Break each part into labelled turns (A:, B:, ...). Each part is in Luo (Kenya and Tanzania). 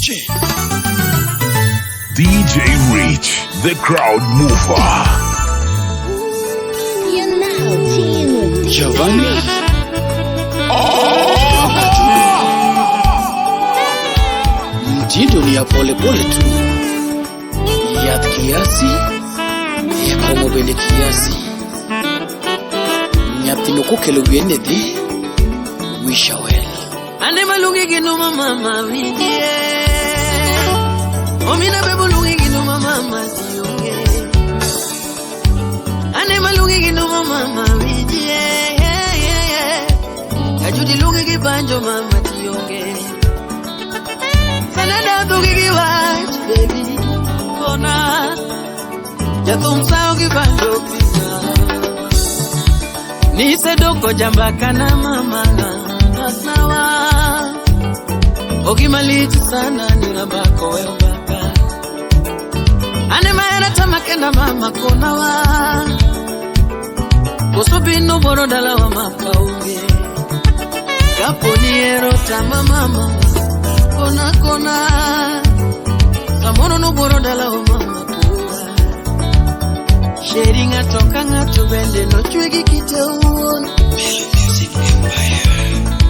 A: DJ.
B: DJ Rich, the crowd mover.
C: You're now tuned with DJ
A: Giovanni.
C: Rich.
A: Mtindo ni ya polepole tu, yath kiasi, ekomo bende kiasi. Nyathino kokelo wiye ne dhi, wisha well.
D: Ane malungi ginuma mama winjie. Omina bebo lungi ginuma mama tionge. Ane malungi ginuma mama winjie. Ajudi lungi gi banjo mama tionge. Sanada thugi gi wach baby kona. Jathum sao gi banjo pisa. Nisedoko jambaka na mama sawa. Ogimalich sana nirambako we mbaka. Ane mahera tamakenda mama konawa. Koso bino boro dalawa makaonge. Kapo ni ero tama mama kona kona. Samoro no boro dalawa mama kura. Sheri ng'ato ka ng'ato bende nochwe gi kite owuon.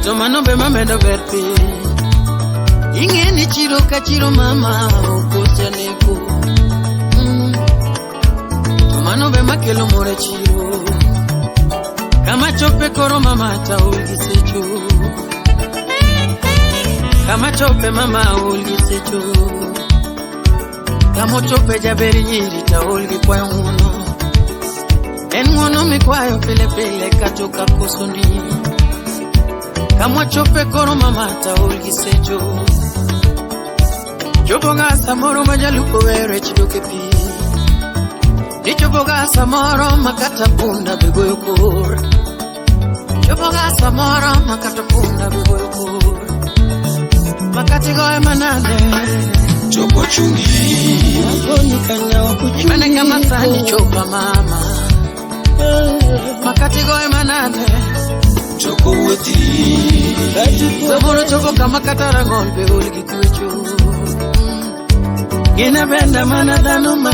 D: To mano be mamedo ber piny. Ing'e ni chiro ka chiro mama ok osaneko. To mano be makelo mor e chiro. Kama chope koro mama taol gi secho. Kama chope mama ol gi secho. Kama ochope jaber nyiri taol gi kwayo ng'uono. En ng'uono mikwayo pile pile kata ka koso ndi. Kama chope koro mama taol gi secho. Chopo ga samoro ma jalupo we rech dok e pi. Ichopo ga samoro ma kata punda be goyo kor. Chopo ga samoro ma kata punda be goyo kor. Makati goye manade.
A: Chopo chungi.
D: Mane kama sani chopa mama. Makati goye manade.
A: Chopo wuothi.
D: Samoro chopo kama kata rang'ol be ol gi kwecho. Gina benda mana dhano ma.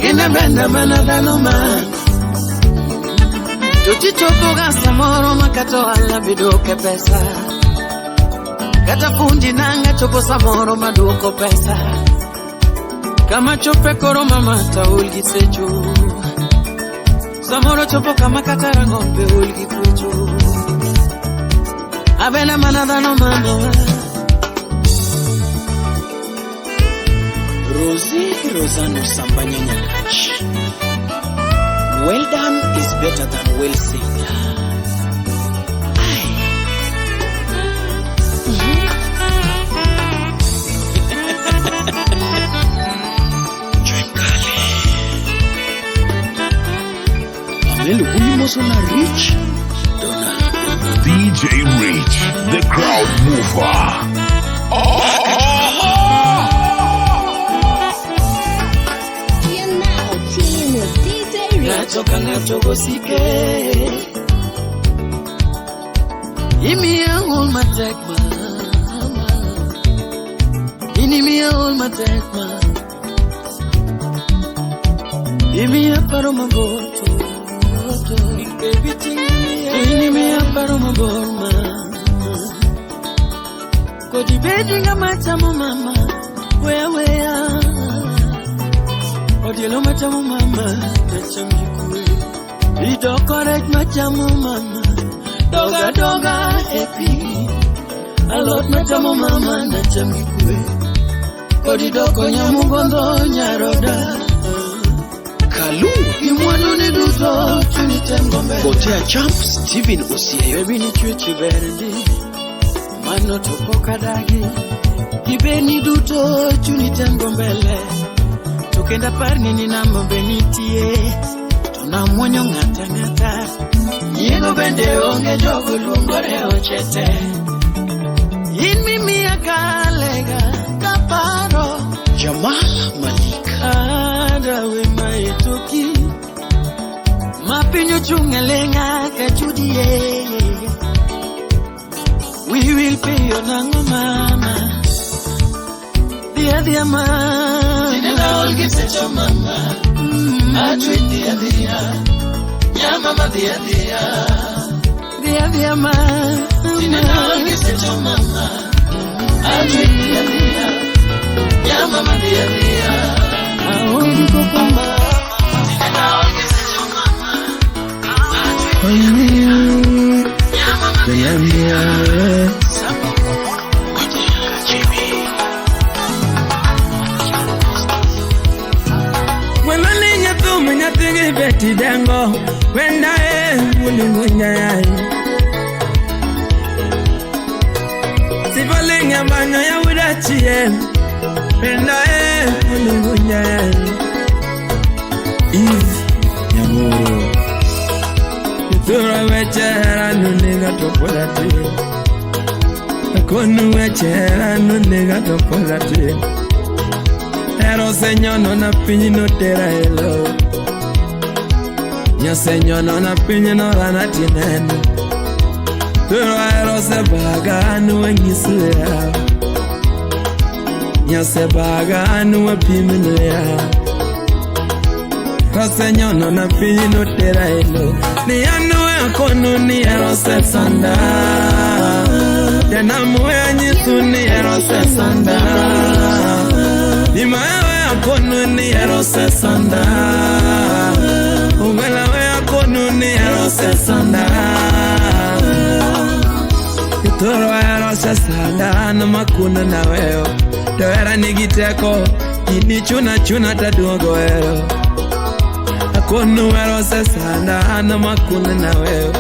D: Gina benda mana dhano ma. To tichopo ga samoro ma kata ohala be duoke pesa. Kata fundi nanga chopo samoro ma duoko pesa. Kama chope koro mama taol gi secho. Samoro chopo kama kata rang'ol be ol gi kwecho. Abena mana dhano mama.
A: Rosie Rosano Sambanya Nyakach. Well done is better than well said. Aye. Joy Mkale. Pamelo Bulimoso na Rich Donald.
B: DJ Rich, the crowd mover.
C: You're now tuned with DJ Rich.
D: Ng'ato ka ng'ato gosike. Imiya ol matek mama. Inimiya ol matek ma. Imiya paro mabor to. Inimiya paro mabor ma. Kodi bedi ng'ama chamo mama. Weya weya. Odielo machamo mama, nacham gi kwe. Idoko rech machamo mama, doga doga e pi. Alot machamo mama, nacham gi kwe. Kodi doko nyamugondho nyaroda.
A: Kalu.
D: Gi mwandu ni duto chuni tem gombe.
A: Gotea Champ Steven Osieyo.
D: Baby ni chwechi ber ndi, mano to pok adagi. Gibeni duto chuni tem go mbele. To kendo apar ni ni nam be nitie. To namuonyo ng'ata ng'ata. Nyiego bende onge jogo luongore ochete. In mimiya kalega kaparo.
A: Jamal Malik.
D: Adawe maetoki. Ma piny ochung' e leng'a ka chudie. Wiwi Dhi piyo nang'o mama? Dhi adhiya mama. Tinenda ol gi techo mama. Atwe dhi adhiya. Nyamama dhi adhiya. Dhi adhiya mama. Tinenda ol gi techo mama. Atwe dhi adhiya. Nyamama dhi adhiya. Aonge koko mama. Tinenda ol gi techo mama. Atwe dhi adhiya. Nyamama dhi adhiya.
E: Nyathigi beti dengo wenda e mulingo nyai Sivalinga manyo ya udachie wenda e mulingo nyai Eve Nyamoro Tura wechera nunega topola te Konu wechera nunega topola te Ero senyono na piny notera elo Nyosenyono na piny norana tinene Turo ero sebaga anu wanyisuya Nyosebaga anu wapiminuya Rosenyono na piny notera elo Ni anu akonu ni ero sesanda Tenamu anyisu ni ero sesanda Nimawe akonu ni ero sesanda Ungela we akonu ni ero sesanda Toro ero sesanda na makuna na weo Toera nigiteko ini chuna chuna taduogo ero Akonu ero sesanda na makuna na weo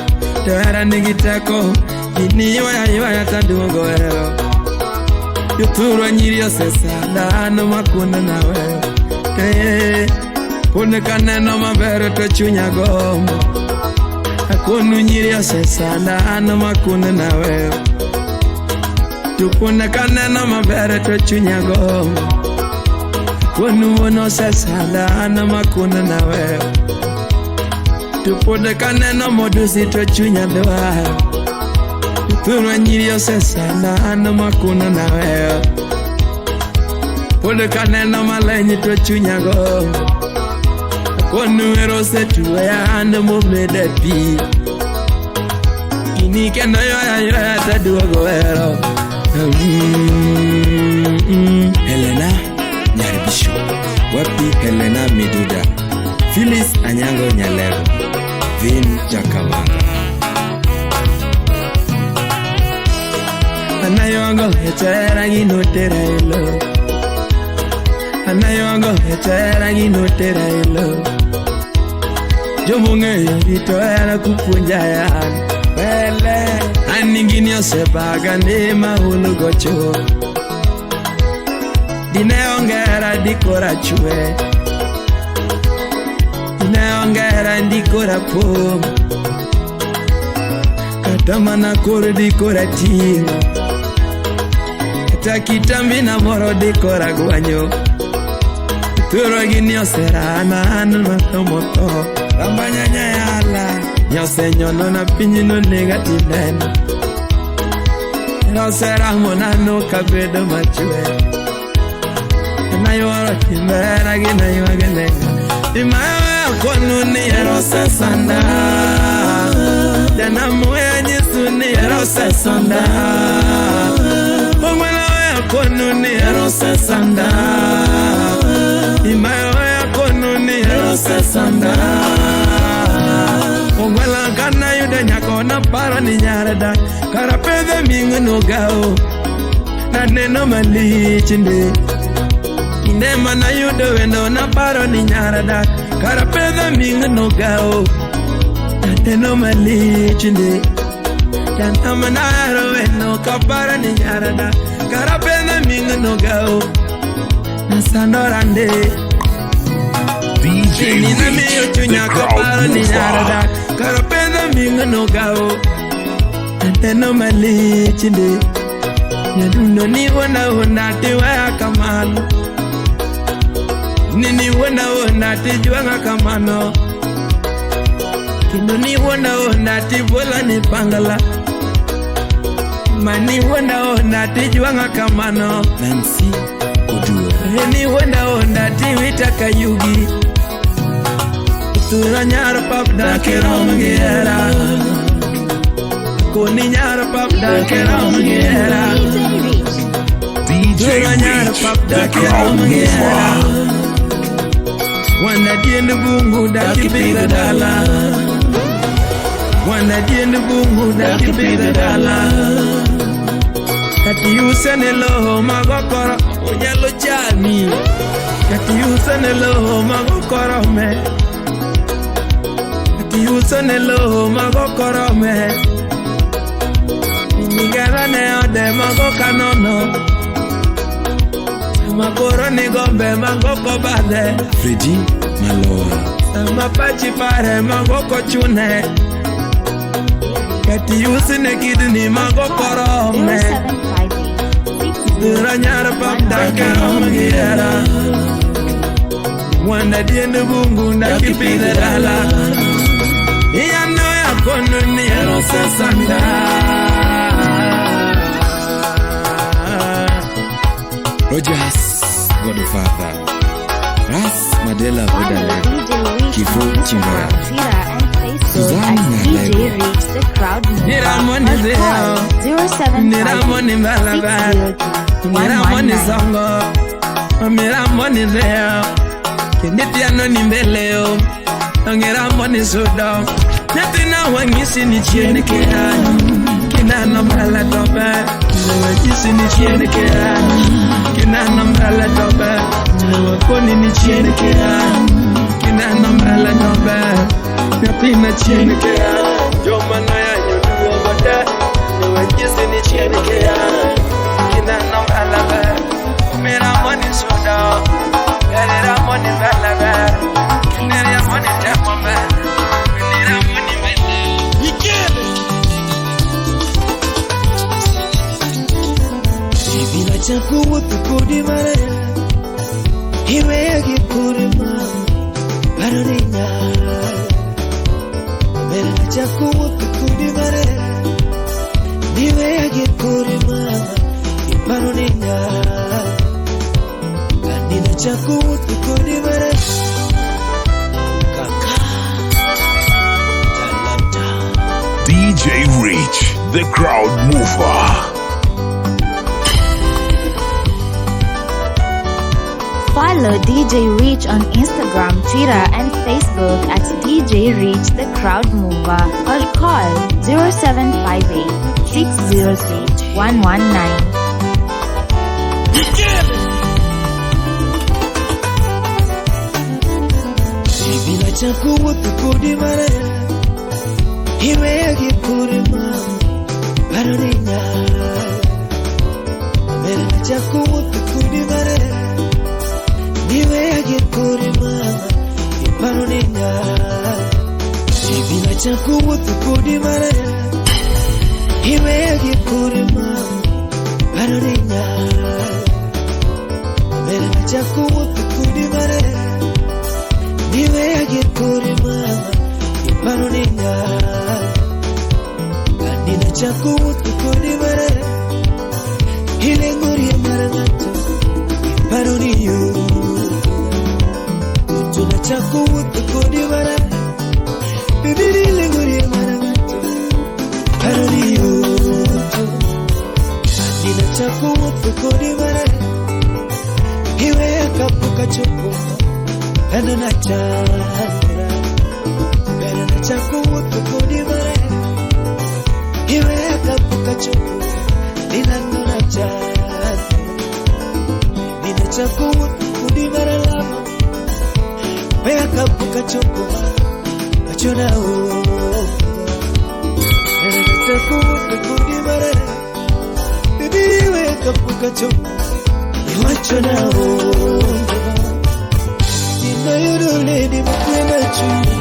E: Toera nigiteko ini yoya yoya taduogo ero Yuturo nyiri osesanda no makuna na weo Pone kaneno maber to chunya gombo Akonu nyiri osesanda no makuna na weo Tupone kaneno maber to chunya gombo Akonu wono osesanda no makuna na weo Tupone kaneno modusi to chunya dwaro Yuturo nyiri osesanda no makuna na weo Pone kaneno malenyi to chunya gombo Konu ero setuya ane mobede pi Ini kendo yoya yoya taduogo ero
F: Helena Nyarbisho Wapi Helena Miduda Phyllis Anyango Nyalero Vin Jakamanga
E: Anayongo echera ginotera elo Anayongo echera ginotera elo Jomong'eyo rito hera kupuonja yan Wele An gini osebaga ni mahulu gocho Dine onge hera dikora chwe Dine onge hera dikora pom Kata mana koro dikora ting'o Kata kitambi na moro dikora gwanyo Turo gini oserana an matho Rambanya nyayala Nyosenyono na piny nonega tineno Noseramo nano kabedo machwe Nayuoro timbera gi naywage nenga Imawe akonu ni ero sesanda Janamu anyisu ni ero sesanda Ongwela akonu ni ero sesanda Imawe akonu ni ero sesanda Ongwela kana yude nyako na paro ni nyarada Karapedhe mingu gao Naneno malich ndi Kinde mana yudo wendo na paro ni nyarada Karapedhe mingu gao Naneno malich ndi Janta manaro wendo kaparo ni nyarada Karapedhe mingu gao Nasandorande
B: DJ Rich, the crowd mover.
E: Karapenda mingo no gao Anteno malich ndi Nyadundo ni wona wona tiwaya kamano Nini wona wona tijuanga kamano Kendo ni wona wona tibola ni pangala Mani wuonda onda tijwang'a kamano.
F: Nancy Oduor.
E: Ni wuonda onda tiwita ka yugi. Tura nyar pap dak irom gi hera. Koni nyar pap dak irom gi hera.
C: DJ Rich.
B: DJ
E: Tura nyar
B: Rich,
E: pap
B: the
E: dak
B: crowd
E: irom gi hera.
B: mover.
E: Wanda diend bungu dak ipidho dala. Wanda diend bungu dak ipidho dala. Kati use ne lowo mago koro onyalo chami. Kati use ne lowo mago koro me. Kati use ne lowo mago koro me. Migara ne ode mago kanono. Sama koro ni gombe mago kobadhe.
F: Freddy Maloa.
E: Sama pachi pare mago kochune. Kati use ne kidni mago koro me.
C: 0758
E: Dura nyar pap dak irom gi hera. Wanda diend bungu dak ipidhe dala. Iyano yakono ni ero sesanda.
F: Rogers Godfather. Ras Madela
C: Follow
F: Vodalego.
C: DJ Rich
F: Kivu
C: on Instagram,
F: Chimbaya.
C: Twitter, and Facebook
F: Suzanne
C: at DJ
F: Nyalego.
C: Rich the Crowd Mover.
E: Niramo ni
C: Or
E: zeo.
C: call
E: Niramo ni
C: 0758
E: mbalaba.
C: 602
E: Niramo ni
C: 119.
E: songo. Miramo ni zeo. Kendo piano ni mbele yo. Ngiramo ni sudo. Nyathina wang'isi ni chien kia. Kinano mbele to ber. Wanyisi ni chien kia. Kinano mbele to ber. Wakoni ni chien kia. Kinano mbele to ber. Nyathina chien kia. Joma noyanyo duogo te. Wanyisi ni chien kia. Kinano mbele ber. Miramo ni sudo. Eramo ni mbele ber. Kineriamo ni temo ber. Kineriamo ni mbele.
D: Ibila chako wuotho kodi maler. Iweya gi kore ma paro ni nyal. Bella chako wuotho kodi maler. Iweya gi kore ma iparo ni nyal. Anina chako wuotho kodi maler. Kaka talanta.
B: DJ Rich, the crowd mover.
C: Follow DJ Rich on Instagram, Twitter, and Facebook at DJ Rich the Crowd Mover or call 0758 603 119.
D: Ibila chako wuotho kodi maler. Iweya gi kore ma paro ni nyal. Bella chako wuotho kodi maler. Iweya gi kore ma iparo ni nyal. Ibila chako wuotho kodi maler. Iweya gi kore ma paro ni nyal. Bella chako wuotho kodi maler. Iweya gi kore mama iparo ni nyal. Anina chako wuotho kodi maler. Ileng'orie mar ng'ato iparo ni yo. Tuna chako wuotho kodi maler. Baby ileng'orie mar ng'ato iparo ni yo. Anina chako wuotho kodi maler. Iweya kapok achopo. Pendo na chandra. Pendo na chako wuotho kodi maler. Iweya kapok achopo. Nilando na chandra. Nina chako wuotho kodi maralama. Weya kapok achopo. Achona o. Pendo na chako wuotho kodi maler. Baby iweya kapok achopo. Iwachona o. Nayudo lady makwena chunya.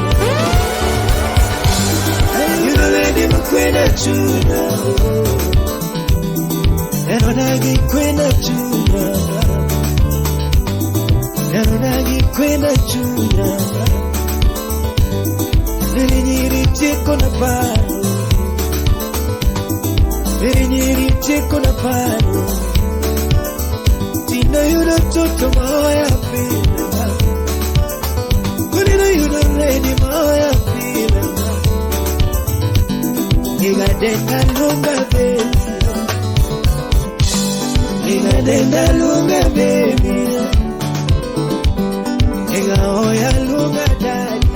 D: Ayudo lady makwena chunya. Eronagi kwena chunya. Eronagi kwena chunya. Nere nyiri tieko na paro.
E: Nyiri cheko na paro Tina yudo toto maoya pile Kunina yudo lady maoya pile Iga denda lunga baby Iga denda lunga baby Iga oya lunga daddy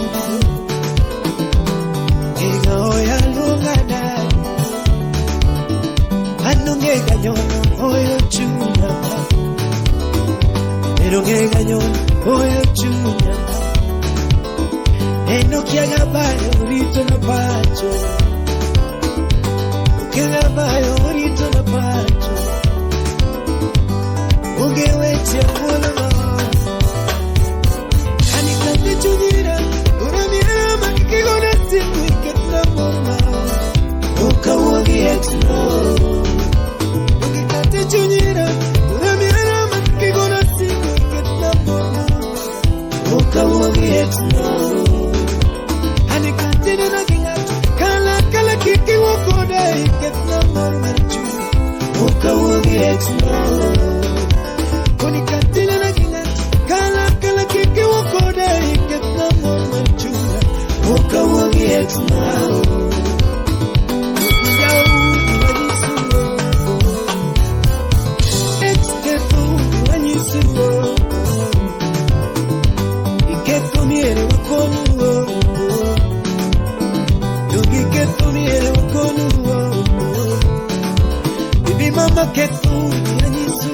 E: Iga oya lunga daddy Anunge ganyono oyo chunya Erunge ganyono oyo chunya Eno kiagabayo rito na pacho Kiagabayo rito na pacho Unge weche mulo ma Anikate chunyira Uramiera makikigona simu iketna mama Ukawuogi exno Ukikate chunyira Uramiera makikigona simu iketna mama Ukawuogi exno Anikate nena gingato Kala kala kiki wakoda iketna mama Ukawuogi exno Konikate nena gingato Kala kala kiki wakoda iketna mama Ukawuogi exno Baby mama kethu anyisu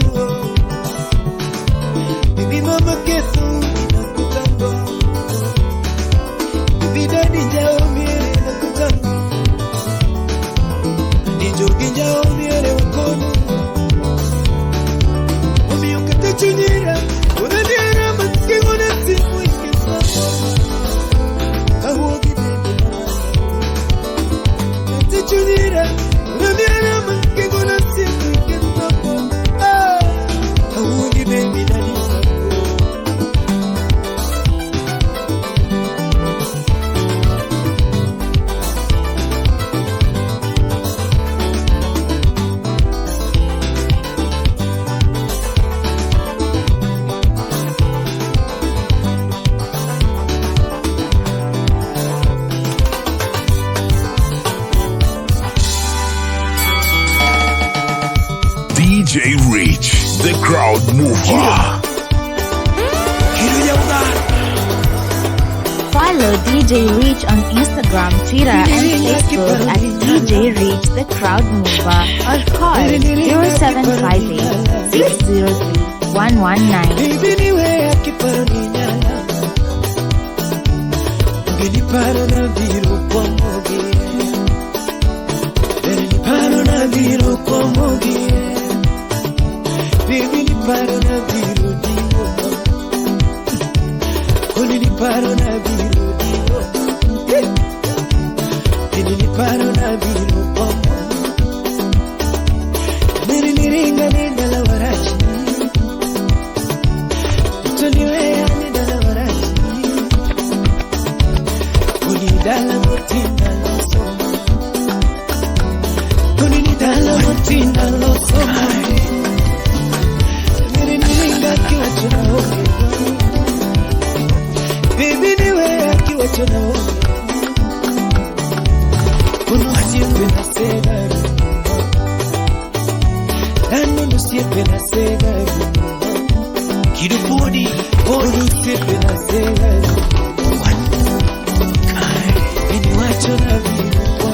E: Baby mama kethu nakutamba Baby daddy jao miere nakutamba Nijogi jao miere wakonu Omiyo kata chunyira Unaniera matkigona simu iketna Awogi baby mama Kata chunyira Unaniera matkigona simu iketna Awogi baby daddy.
B: DJ Rich, the crowd mover.
C: Follow DJ Rich on Instagram, Twitter, and Facebook at DJ Rich the Crowd Mover or call 0758 603 119.
E: Baby niwe akiparo ni nyala Ngeliparo na biro kwa mogi Ngeliparo na biro kwa mogi Baby niparo na biro dingo Koni niparo na biro dingo Baby niparo na biro kwa mogi Niri niringa ni dala warachi Tuniwea ni dala warachi Kuni dala mutinda losoma Kuni ni dala mutinda losoma Niri niringa kiwacho na oge Baby niwea kiwacho na oge Kuno siepe na sega Nano no siepe na sega
A: Kidupodi,
E: Kuno siepe na sega Baby wacho na vino kwa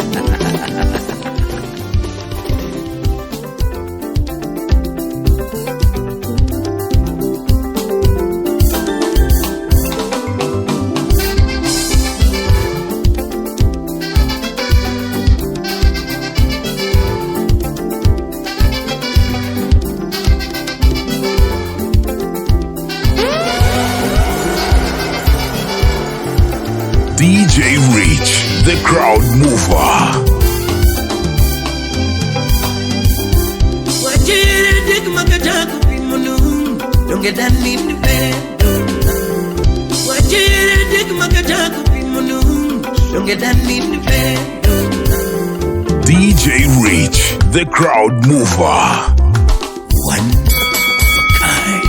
B: DJ Rich, the crowd mover.
E: Wajiri dik magajako pimonu Donge dani ni bedo Wajiri dik magajako pimonu Donge dani ni bedo
B: DJ Rich. the crowd mover.
A: One of a kind.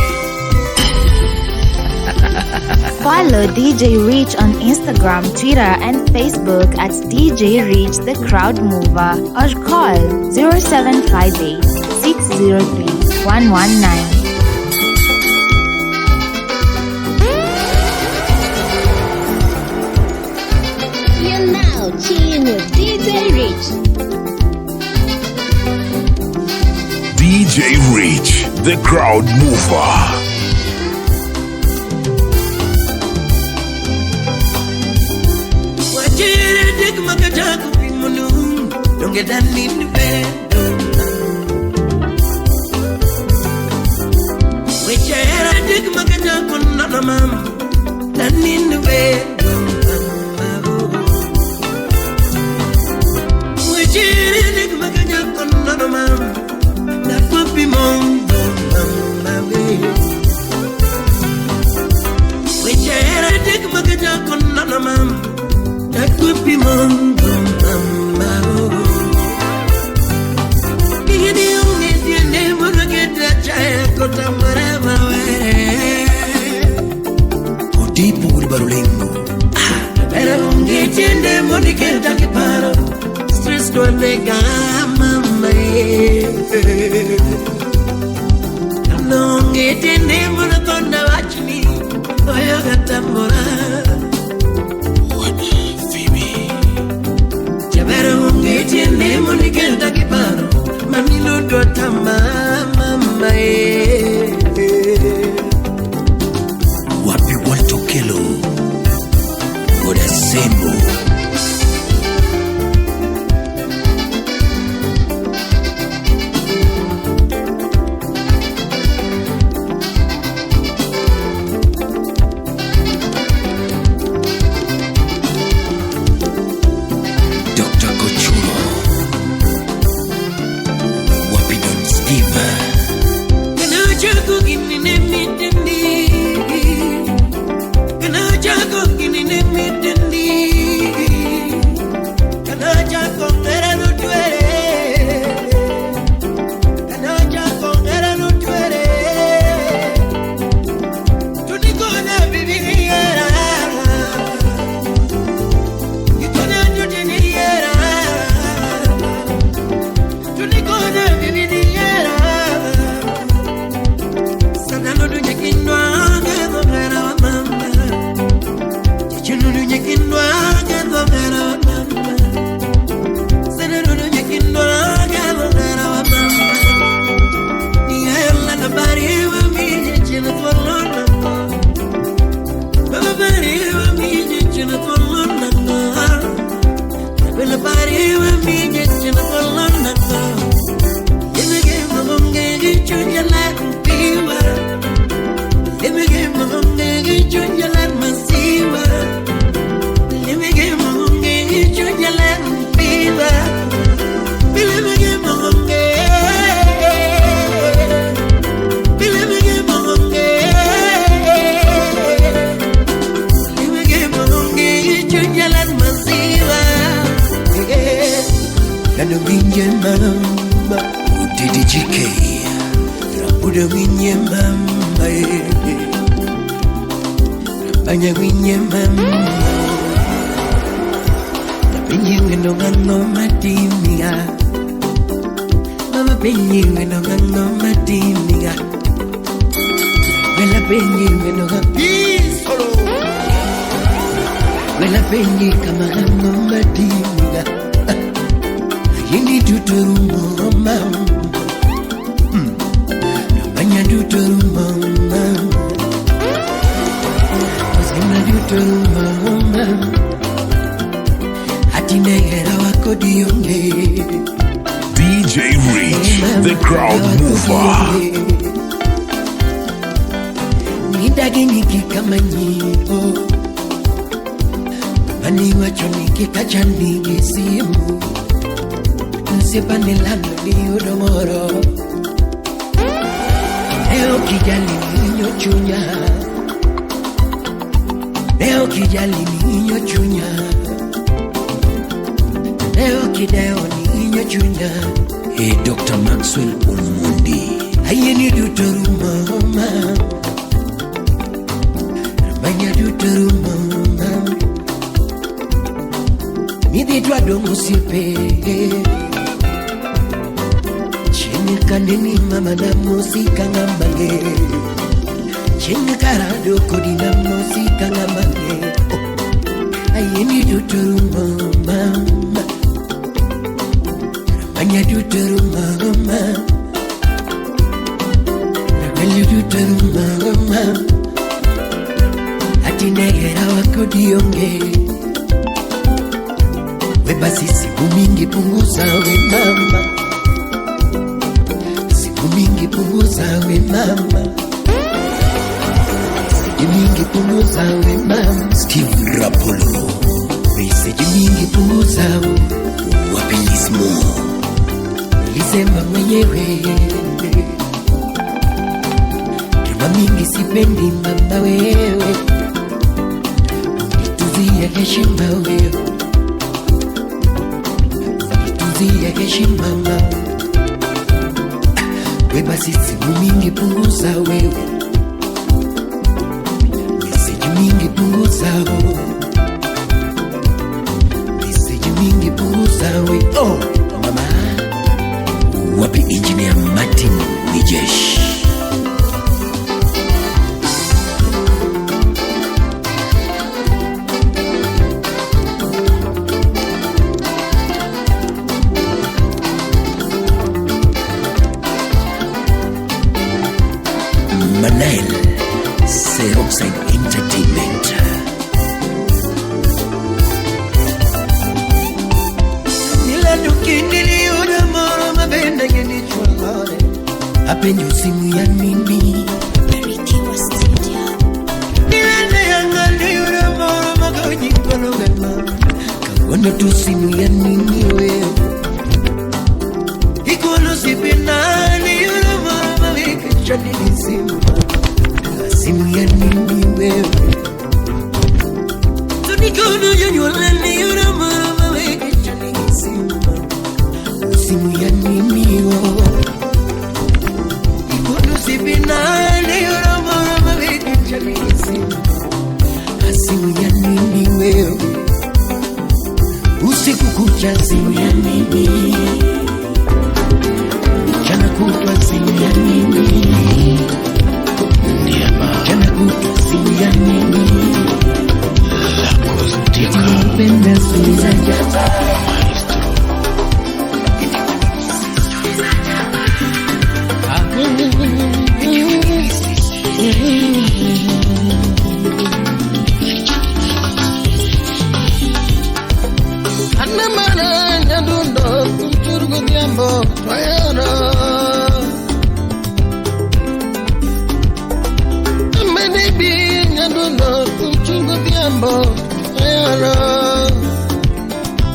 C: Follow DJ Rich on Instagram, Twitter, and Facebook at DJ Rich the Crowd Mover or call 0758 603 119.
G: You're now chilling with DJ Rich.
B: DJ Rich, the crowd mover.
E: Don't get that in the bed. Which I dig my in the bed. Which I dig my that puppy mom. Which I dig my that puppy mom.
A: Odipo Barulengo.
E: Pero ungetende monikenda kiparo stress dwanega mama no ungetende monotonda wachni oyo katambora
A: What Phoebe.
E: Chabero ungetende monikenda kiparo manilo dotama mama
A: Wapi Waltokelo Odasembo. Dr. Kochuro Wapi Don Steve. DDGK Rabuda winye mama Rabanya winye mama Rabinyi wendo ngano matimiga Mama penyi wendo ngano matimiga Bela penyi wendo ngano Solo Bela penyi kama ngano matimiga Yindi tuturumo mama Nabanya tuturumo mama Wazima tuturumo mama Atinegera wako dionge
B: DJ Rich, the crowd mover.
E: Nidagi niki kama nyipo Mani wacho niki kachani gisimu Sepanelano ni udomoro Leo kijali niño chunya Leo kijali niño chunya Leo kideo niño chunya
A: E Dr. Maxwell Omondi. Ayeni duto rumo ma. Ramanya duto rumo ma. Midhi twadong' osiepe. Chieng' kaneni mama namosi ka ng'ama ng'eyo. Chieng' karado kodi namosi ka ng'ama ng'eyo. Ayeni duto rumo mama. Ramanya duto rumo mama. Ramanya duto rumo mama. Atinegera kodi onge. We basi siku mingi punguza we mama. Siku mingi punguza we mama. Seji mingi punguza we mama.
F: Steve Rapolo.
A: Seji mingi punguza we.
F: Wapilismo.
A: Nilisema mwenyewe. Drama mingi sipendi mama wewe. Unituzie heshima wewe. Unituzie heshima mama. We basi simu mingi punguza wewe. Meseji mingi punguza wewe. Meseji mingi punguza wewe. Oh mama.
F: Wapi Engineer Martin Nijesh. Manel Seroxide Entertainment.
A: Apenyo simu ya nini?
C: Barikiwa Studio.
A: Kawona tu simu ya nini wewe? Ikolo sipinani yule mama wikichani ni simu. Simu ya nini wewe? Tunikono yonyolani yule mama wikichani ni simu. Simu ya nini wewe? Ikolo sipinani yule mama wikichani ni simu. Simu ya nini wewe? Usiku kucha simu ya nini? Mchana kutwa simu ya nini? Mchana kutwa simu ya nini? Napenda simu za jaba.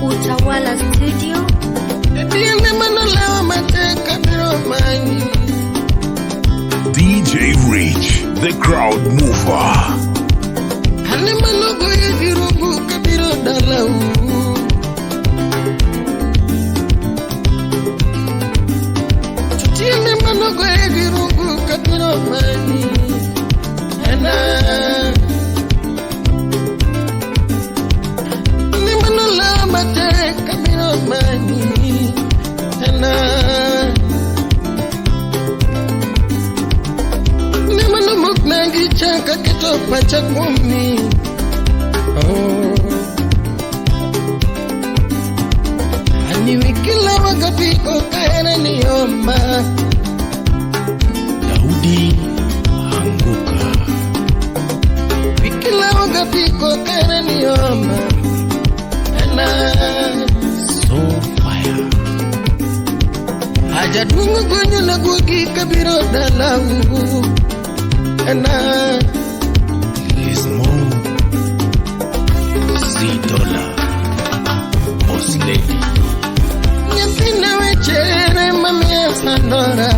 C: Utawala Studio.
B: DJ Rich, the crowd mover.
F: Daudi Anguka. So fire.
E: Ajadumu gonyo na gugi kabiro dalau ena
F: Lismo Z Dollar Boss Lady.
E: Nyathina wechere mamiya sandora.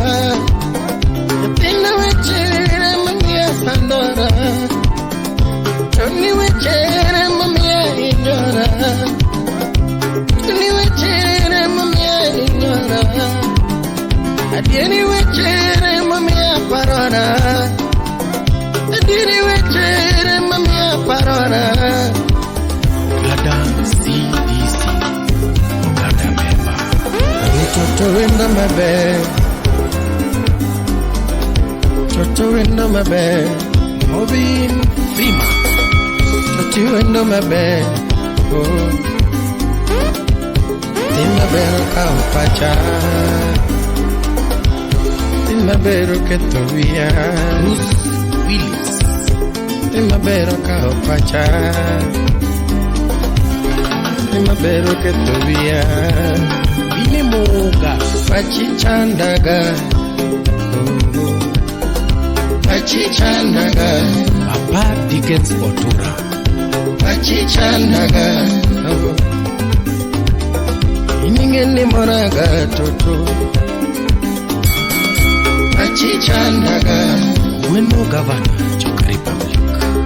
E: Nyathina wechere mamiya sandora. Tony wechere mamiya inyora. Tony wechere mamiya inyora. Adieri wechere mamiya parora. Adieri wechere mamiya parora.
F: Ogada CDC. Ogada member.
E: Toto wendo maber. Toto wendo maber.
F: Movin Freeman.
E: Toto wendo maber. Oh. Tim maber okawo pacha. Tim maber oketho wiya.
F: Bruce Willis.
E: Tim maber okawo pacha. Tim maber oketho wiya.
F: Bine Moga.
E: Pachi chandaga. Oh. Pachi chandaga.
F: Papa Dickens Otura.
E: Pachi chandaga. Oh. Iningeni moraga toto. Pachi chandaga.
F: Gweno Governor, Joka Republic.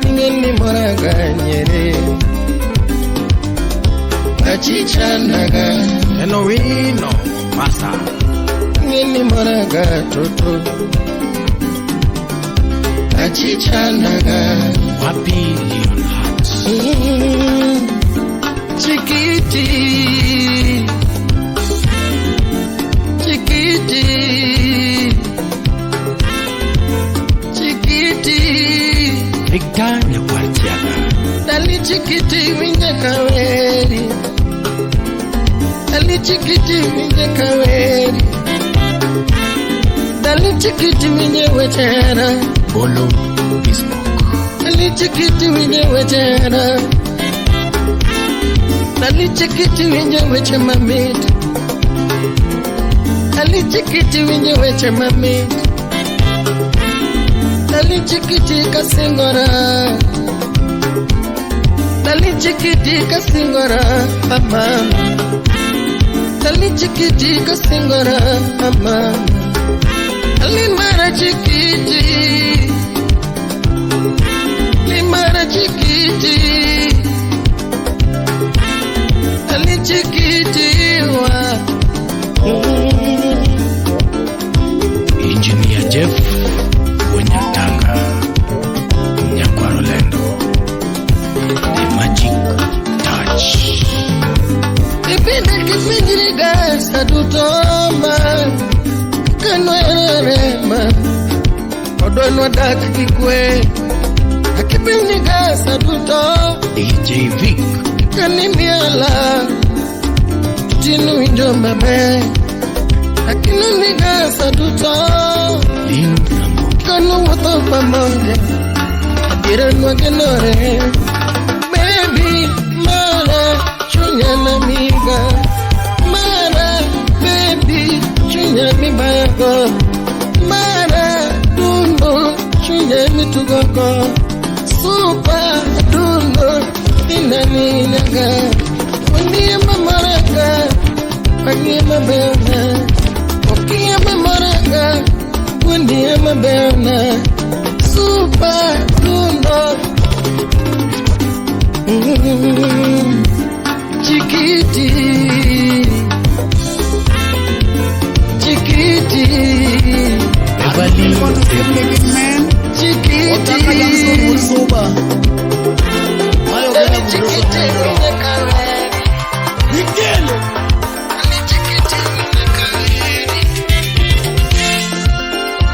E: Ingeni moraga nyere. Pachi chandaga.
F: Enowino Masa.
E: Ingeni moraga toto. Pachi chandaga.
F: Wapi Leonhardt.
E: Chiquiti, chiquiti, chiquiti,
F: Victor Nyakwartiaga.
E: Dali chiquiti winje kaweri, dali chiquiti winje kaweri, dali chiquiti winje wechera,
F: Bolo Bismarck.
E: dali chiquiti winje wechera, dali chiquiti winje weche mamit. Dali chiquiti winje weche mamit. Dali chiquiti kasingora. Dali chiquiti kasingora mama. Dali chiquiti kasingora mama. Dali mara chiquiti. Limara chiquiti. Dali chiquiti wa.
F: Engineer Jeff Wonyatanga. Nyakwarolendo. The Magic Touch.
E: Kipindi kipindi sadutoma kanwerema odonwa dak gi kwe kipindi gasa duto
F: DJ Vic.
E: kanimiela tinu winjo maber lakini ni gasa duto
F: Lin Ramogi.
E: kanuwuotho pamoja adiera nwagenore baby mara chunya namiga mara baby chunya mibago mara dundo chunya mitugogo super dundo inaninaga wangie mamaraga wangie mabeona okie mamaraga wangie mabeona super dundo. Chiquiti, chiquiti,
F: Beverly Davis.
E: chiquiti, chiquiti,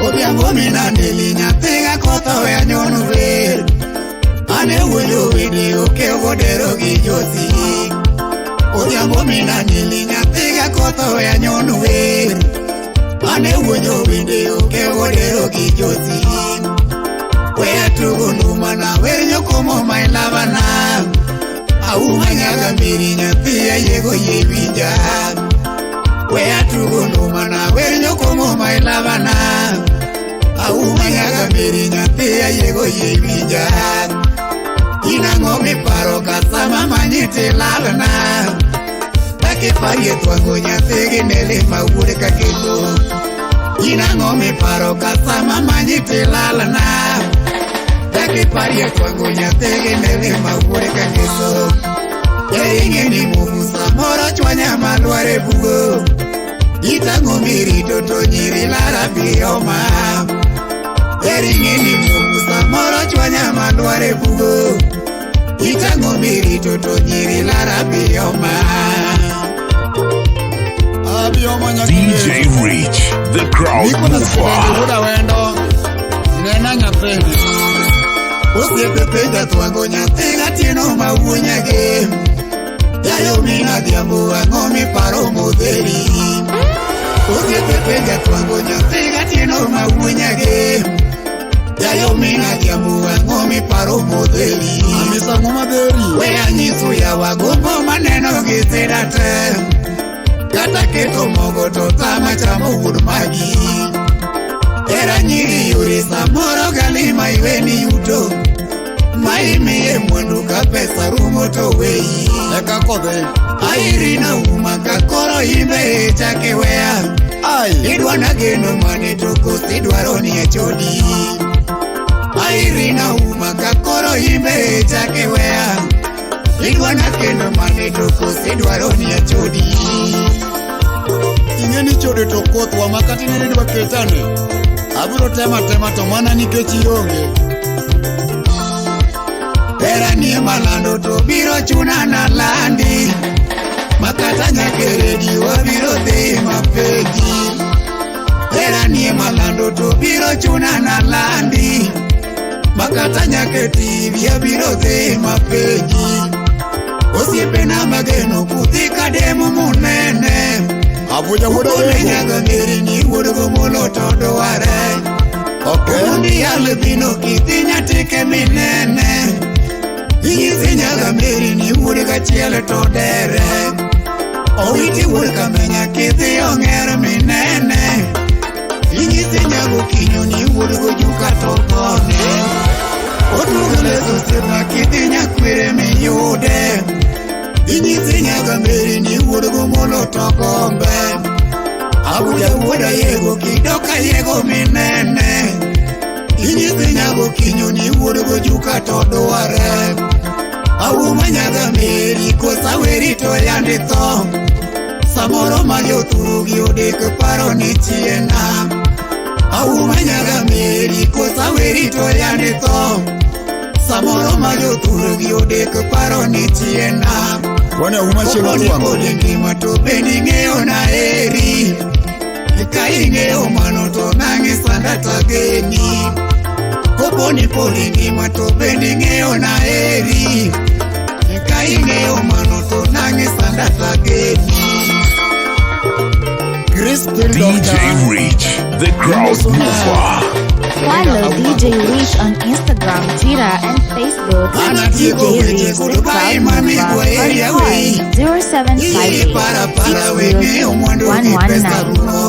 H: Odhiambo minandeli nyathiga kotho we anyono wer. Ane wuoyo wede okewo dero gi josi. Odhiambo minandeli nyathiga kotho we anyono wer. Ane wuoyo wede okewo dero gi josi. We atugo nduma na wer nyokomo ma ilavana. Auma nyaga mbiri nyathi ayiego yie winja. We atugo nduma na wer nyokomo ma ilavana. Auma nyaga mbiri nyathi ayiego yie winja. Inang'o miparo ka sama manyi tilalna. Takiparie twango nyathi gi neli ma wuod kakendo. Inang'o miparo ka sama manyi tilalna. Takiparie twango nyathi gi neli ma wuod kakendo. Ing'e ni mufu samoro chwanya malwar e bugo. Itang'o mirito to nyiri lara bioma. Eri ng'eni mungu samoro chwanya madware bugo. Itang'o mirito to nyiri lara bioma.
I: Abioma
B: DJ Rich, the crowd
I: Niko na
B: mover.
I: Wuoda wendo. Nena nyathini.
H: Osiepe penja twango nyathi gatieno mawuonyage. Yayo mina dhiambo ang'o miparo modheri. Osiepe penja twango nyathi gatieno mawuonyage. Yayo mina dhiambo ang'o miparo modheri.
I: Amisa ang'o madheri.
H: We anyiso yawa gombo maneno gi sida te. Kata keto mogo to tama chamo wuod magi. Era nyiri yore samoro galima iweni yuto. Ma imiye mwandu ka pesa rumo to weyi.
I: Eka kodhi.
H: Airina uma ka koro imbe chake weya.
I: Ai.
H: Idwa na geno mane to kosi dwaro ni achodi. Airina uma ka koro imbe chake weya. Idwa na kendo mane to kosi dwaro ni achodi.
I: Ing'e ni chode to kothwa ma kata in idwa ketane. Abiro tema tema to mana nikech ionge.
H: Era nie malando to biro chuna na landi. Makata nyaka wabiro dhi mapeji. Era nie malando to biro chuna na landi. Makata nyaka TV abiro dhi mapeji. Osiepena mageno kudhi kademo munene.
I: Abuja wuoda
H: Ukone
I: wego.
H: nyaga ngeri ni wuod gomolo to dware.
I: Okay.
H: Omondi albino kidhi nyatike minene. Inyisi nyaga meri ni wuod gachiel to dere. Owiti wuod kamenya kidhi ong'er minene. Inyisi nyago kinyo ni wuod gojuka to gone. Otugo leso osiepna kidhi nyakwere miyude. Inyisi nyaga meri ni wuod gomolo to gombe. Abuja wuoda yego kidoka yego minene. Inyisi nyago kinyo ni wuod gojuka to dware. Auma nyaga meri kosa weri to yandi tho. Samoro ma jothuru odek paro ni chiena. Auma nyaga meri kosa weri to yandi tho. Samoro ma jothuru odek paro ni chiena.
I: Wane uma chieng'
H: Koponi
I: twang'o.
H: pod ngima to bende ing'eyo na eri. Ka ing'eyo mano to nang'i sanda tageni. Koponi pod ngima to bende ing'eyo na eri. Ka ing'eyo mano to nang'i sanda tageni.
I: Christine
B: DJ
I: Doctor.
B: Rich, the crowd mover.
C: Follow DJ Rich on Instagram, Twitter, and Facebook at
H: Anatieko
C: DJ
H: weche
C: Rich the
H: goodbye
C: Crowd
H: mami
C: Mover
H: kwa
C: or
H: area
C: call
H: wei. Iye para para we ng'eyo mwandu gi pesa
C: 0758 606 119.
H: rumo.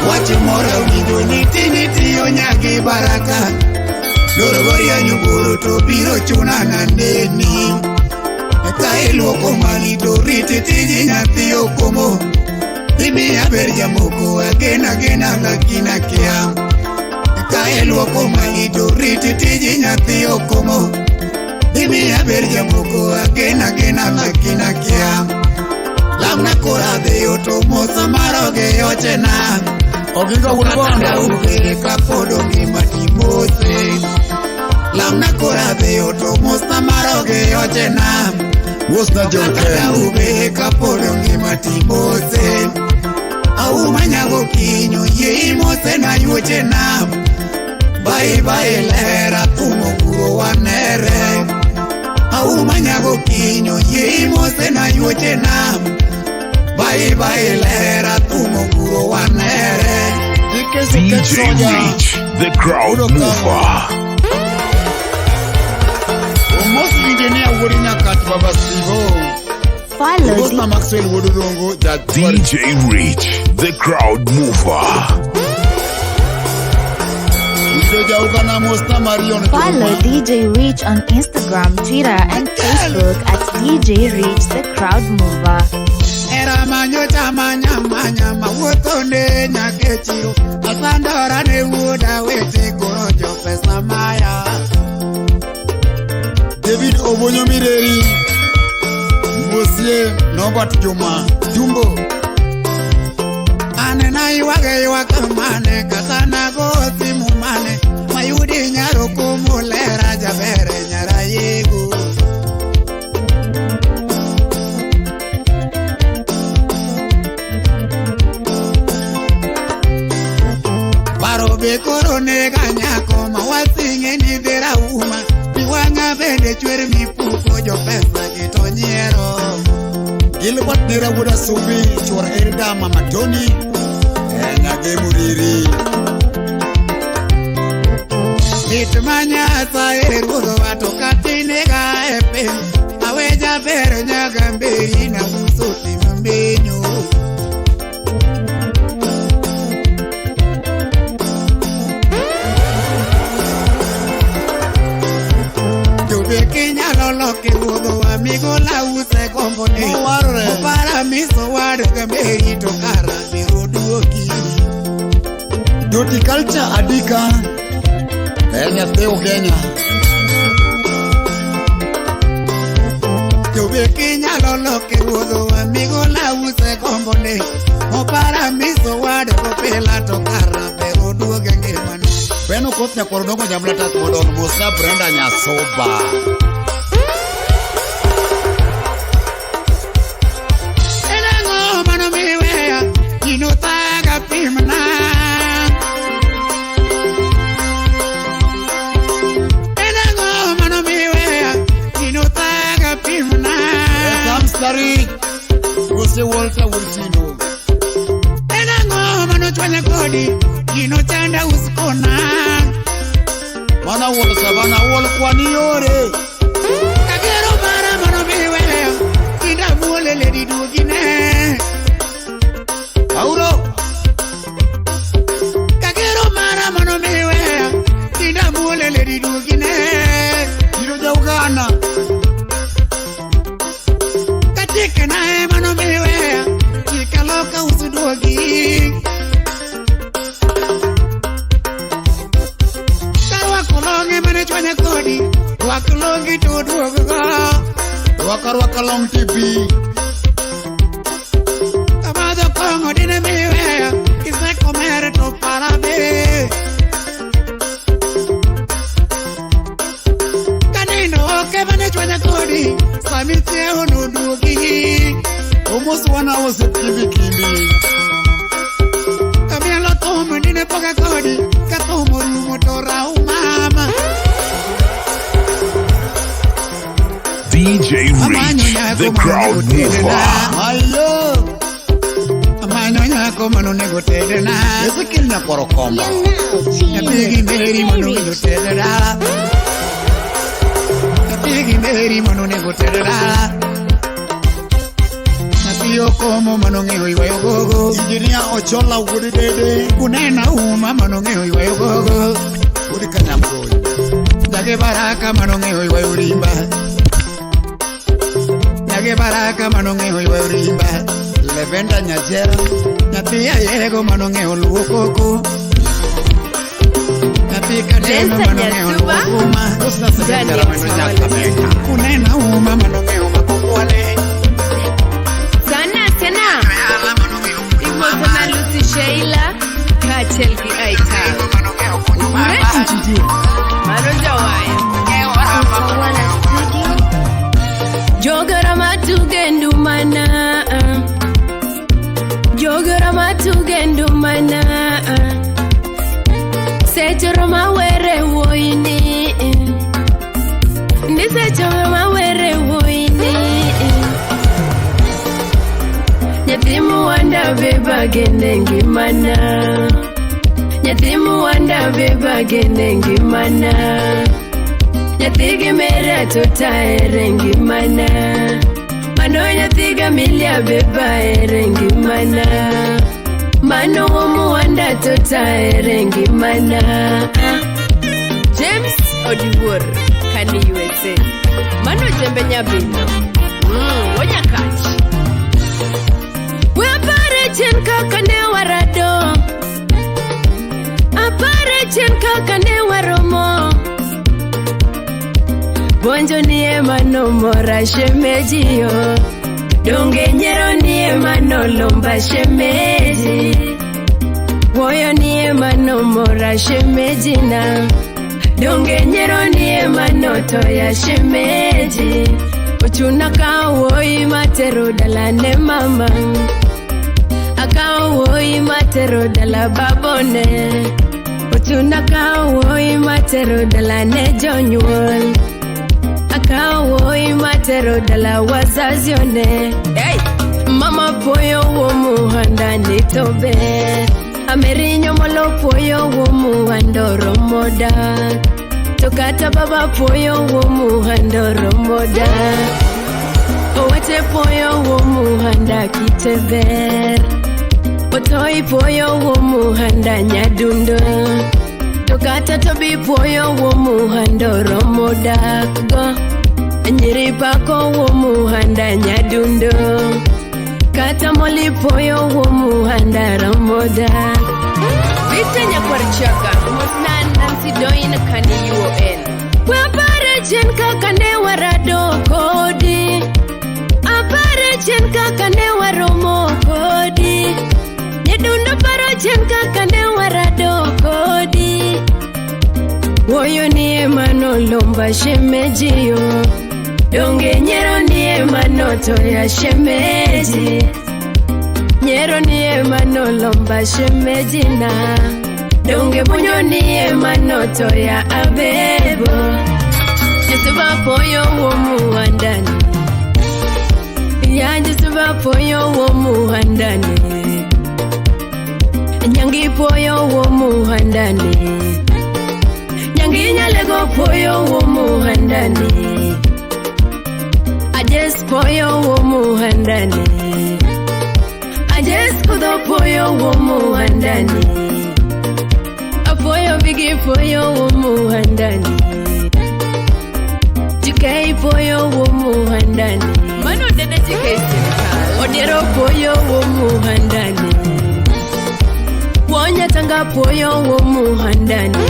H: Wach moro winjo ni tini tiyo nyagi baraka. Loro nyugoro to biro chuna na neni. Ka iluoko mali to riti tiji nyathi okomo. Imiya ber jamoko agena agena lakini akia. Ka iluoko mali to riti tiji nyathi okomo. Imiya ber jamoko agena agena lakini akia. Lamna kora dhiyo to mosa maroge ochena.
I: Oginga wuod
H: Kata
I: bondo.
H: ubere kapodo ngima timose. Lamna kora dhiyo to mosa maroge ochena.
I: Mosna
H: Kata
I: Joken.
H: ubere kapodo ngima timose. Auma nyago kinyo yie imose na yuochena. Bye bye lera thumo kuro wanere. Auma nyago kinyo yie imose na yuochena. Bye bye lera thumo kuro wanere.
I: Ikesi ket
B: DJ
I: soja.
B: Rich, the crowd
I: Wuod Okang'o.
B: mover.
I: Omos engineer wuod Nyakat Baba Sivo.
C: Follow
I: Mosna Maxwell wuod Rongo jatwar.
B: DJ Rich, the crowd mover.
I: Ido jaugana Mosna Marion
C: Follow
I: Juma.
C: DJ Rich on Instagram, Twitter, and Facebook at DJ Rich the Crowd Mover.
H: Era manyo chama nyama nyama wuotho ne nyaka e chiro. Asandora ne wuoda wete koro jo pesa maya.
I: David Obonyo Mireri. Mosie Norbert Juma. Jumbo.
H: mane kata nago simu mane mayudi nyaro kumulera jabere nyara yego. Paro be koro nega nyako mawasinge ni dhira uma biwanga bende chwer mipuko jo pesa gi to nyiero.
I: Gilbert Nera wuod Asumbi chuor Erida Mama Tony Nyage Muriri.
H: Lit ma Nyasaye ruodhowa to katinega e piny awe jaber nyaka mberi na uso tim menyo. Jobe kinyalo loke ruodhowa migola use gombone
I: Mowarore.
H: Opara miso wad ga mberi to kara biro duoki.
I: Doti culture adika nyathi Ugenya.
H: Jobe kinyalo loke ruodhowa migola use gombone opara miso wad kopila to kara biro duoge ngimane.
I: Beno koth nyakwar Odongo Nyamula tas modong Musa Brenda Nyasoba.
H: En ang'o mano miweya gino thaga pimna. En ang'o mano miweya gino thaga pimna.
I: Sam Sarich Jose Walter Wilsino.
H: En ang'o mano chwanya kodi gino chanda uskona.
I: Mana wuon Savana wuon kwani yore.
H: Kagero mara mano miweya kinda muolele diduogine.
I: Auro.
H: Kagero mara mano miweya kinda muolele diduogine.
I: Gino ja Uganda.
H: Katika nae mano miweya kikaloka usuduogi. Karwako longe mane chwanya kodi rwak longi to duoggo.
I: Rwaka rwaka long TV.
H: Kamadho kong'o dine miweya kisekomer to parabe. Kanindo ok mane chwanya kodi sami chiewo noduogi.
I: Omos wana osiep kimbi kimbi.
H: Kamielo thum dine poga kodi ka thum orumo to rau mama.
B: DJ
H: Amanyo
B: Reach,
H: nyako
B: the
H: mano
B: crowd
H: onego tedna.
B: mover.
I: Mayo.
H: Amanyo nyako mano onego tedna.
I: Ezekiel nyakwar Okomba.
G: You're now chilling
H: Nyathi gi
G: with
H: Mary
G: DJ
H: mano onego
G: Rich.
H: ted dala. Nyathi gi Mary mano onego ted dala. Nyathi Okomo mano ong'eyo ywayo gogo.
I: Injinia Ochola wuod Dede.
H: Kunena uma mano ong'eyo ywayo gogo.
I: Wuod Kanyamgoyi.
H: Jage Baraka mano ong'eyo ywayo rimba. Jage Baraka mano ong'eyo ywayo rimba.
I: Levenda Nyajera.
H: Nyathi Ayego mano ong'eyo luwo koko. Nyathi Kadeno
J: Jensen
H: mano ong'eyo luwo
J: Nyasuba.
H: kuma.
I: Husna Sebet Jarameno Nyakameka.
H: Kunena uma mano ong'eyo mako kwale.
J: Sana sena. Imosona Lucy Sheila kaachiel gi Aita. Mano jawaya.
C: Utawala Studio.
J: Jogora matugendu mana. Jogora matugendu mana. Sechoro mawere wuoyini. Ni sechoro mawere wuoyini. Nyathi muwanda be bagene ngimana. Nyathi muwanda be bagene ngimana. Nyathi gi mera to taere ngimana. Mano nyathi ga milia be baere ngimana. Mano muwanda to taere ngimana. James Odiwuor kani USA. Mano jembe nyabino. Wonyakach. We apare chien kaka ne warado. Apare chien kaka ne waromo. Bonjo ni ema nomora shemeji yo. Donge nyiero ni ema nolomba shemeji. Wuoyo ni ema nomora shemejina. Donge nyiero ni ema notoya shemeji. Ochuna kawo wuoyi matero dala ne mama. Akawo wuoyi matero dala babone. Ochuna kawo wuoyi matero dala ne jonyuol. Akawo wuoyi matero dala wazazi one. Hey! Mama puoyo wuo muhanda ni to ber. Amerinyo molo puoyo wuo muhando romo dak. To kata baba puoyo wuo muhando romo dak. Owete puoyo wuo muhanda kite ber. Otoi puoyo wuo muhanda nyadundo. To kata tobi puoyo wuo muhando romo dak go. Nyiri pako wuo muhanda nyadundo. Kata moli puoyo wuo muhanda romo dak. Vita nyakwar chaka mosnan Nancy Doin kani UON. Wapare chien kaka ne warado kodi. Apare chien kaka ne waromo kodi. Nyadundo paro chien kaka ne warado kodi. Wuoyo ni ema nolomba shemeji yo. Donge nyiero ni ema notoya shemeji. Nyiero ni ema nolomba shemeji na. Donge bunyo ni ema notoya abebo. Jesuba poyo wuo muhandani. Ya Jesuba poyo wuo muhandani. Nyangi poyo wuo muhandani. Nyangi nyalego poyo wuo muhandani. Ajes poyo wuo muhandani. Ajes kudho poyo wuo muhandani. Apoyo bigi poyo wuo muhandani. Jikei poyo wuo muhandani. Mano dede jikei sirikal. Odiero poyo wuo muhandani. Wonya tanga poyo wuo muhandani.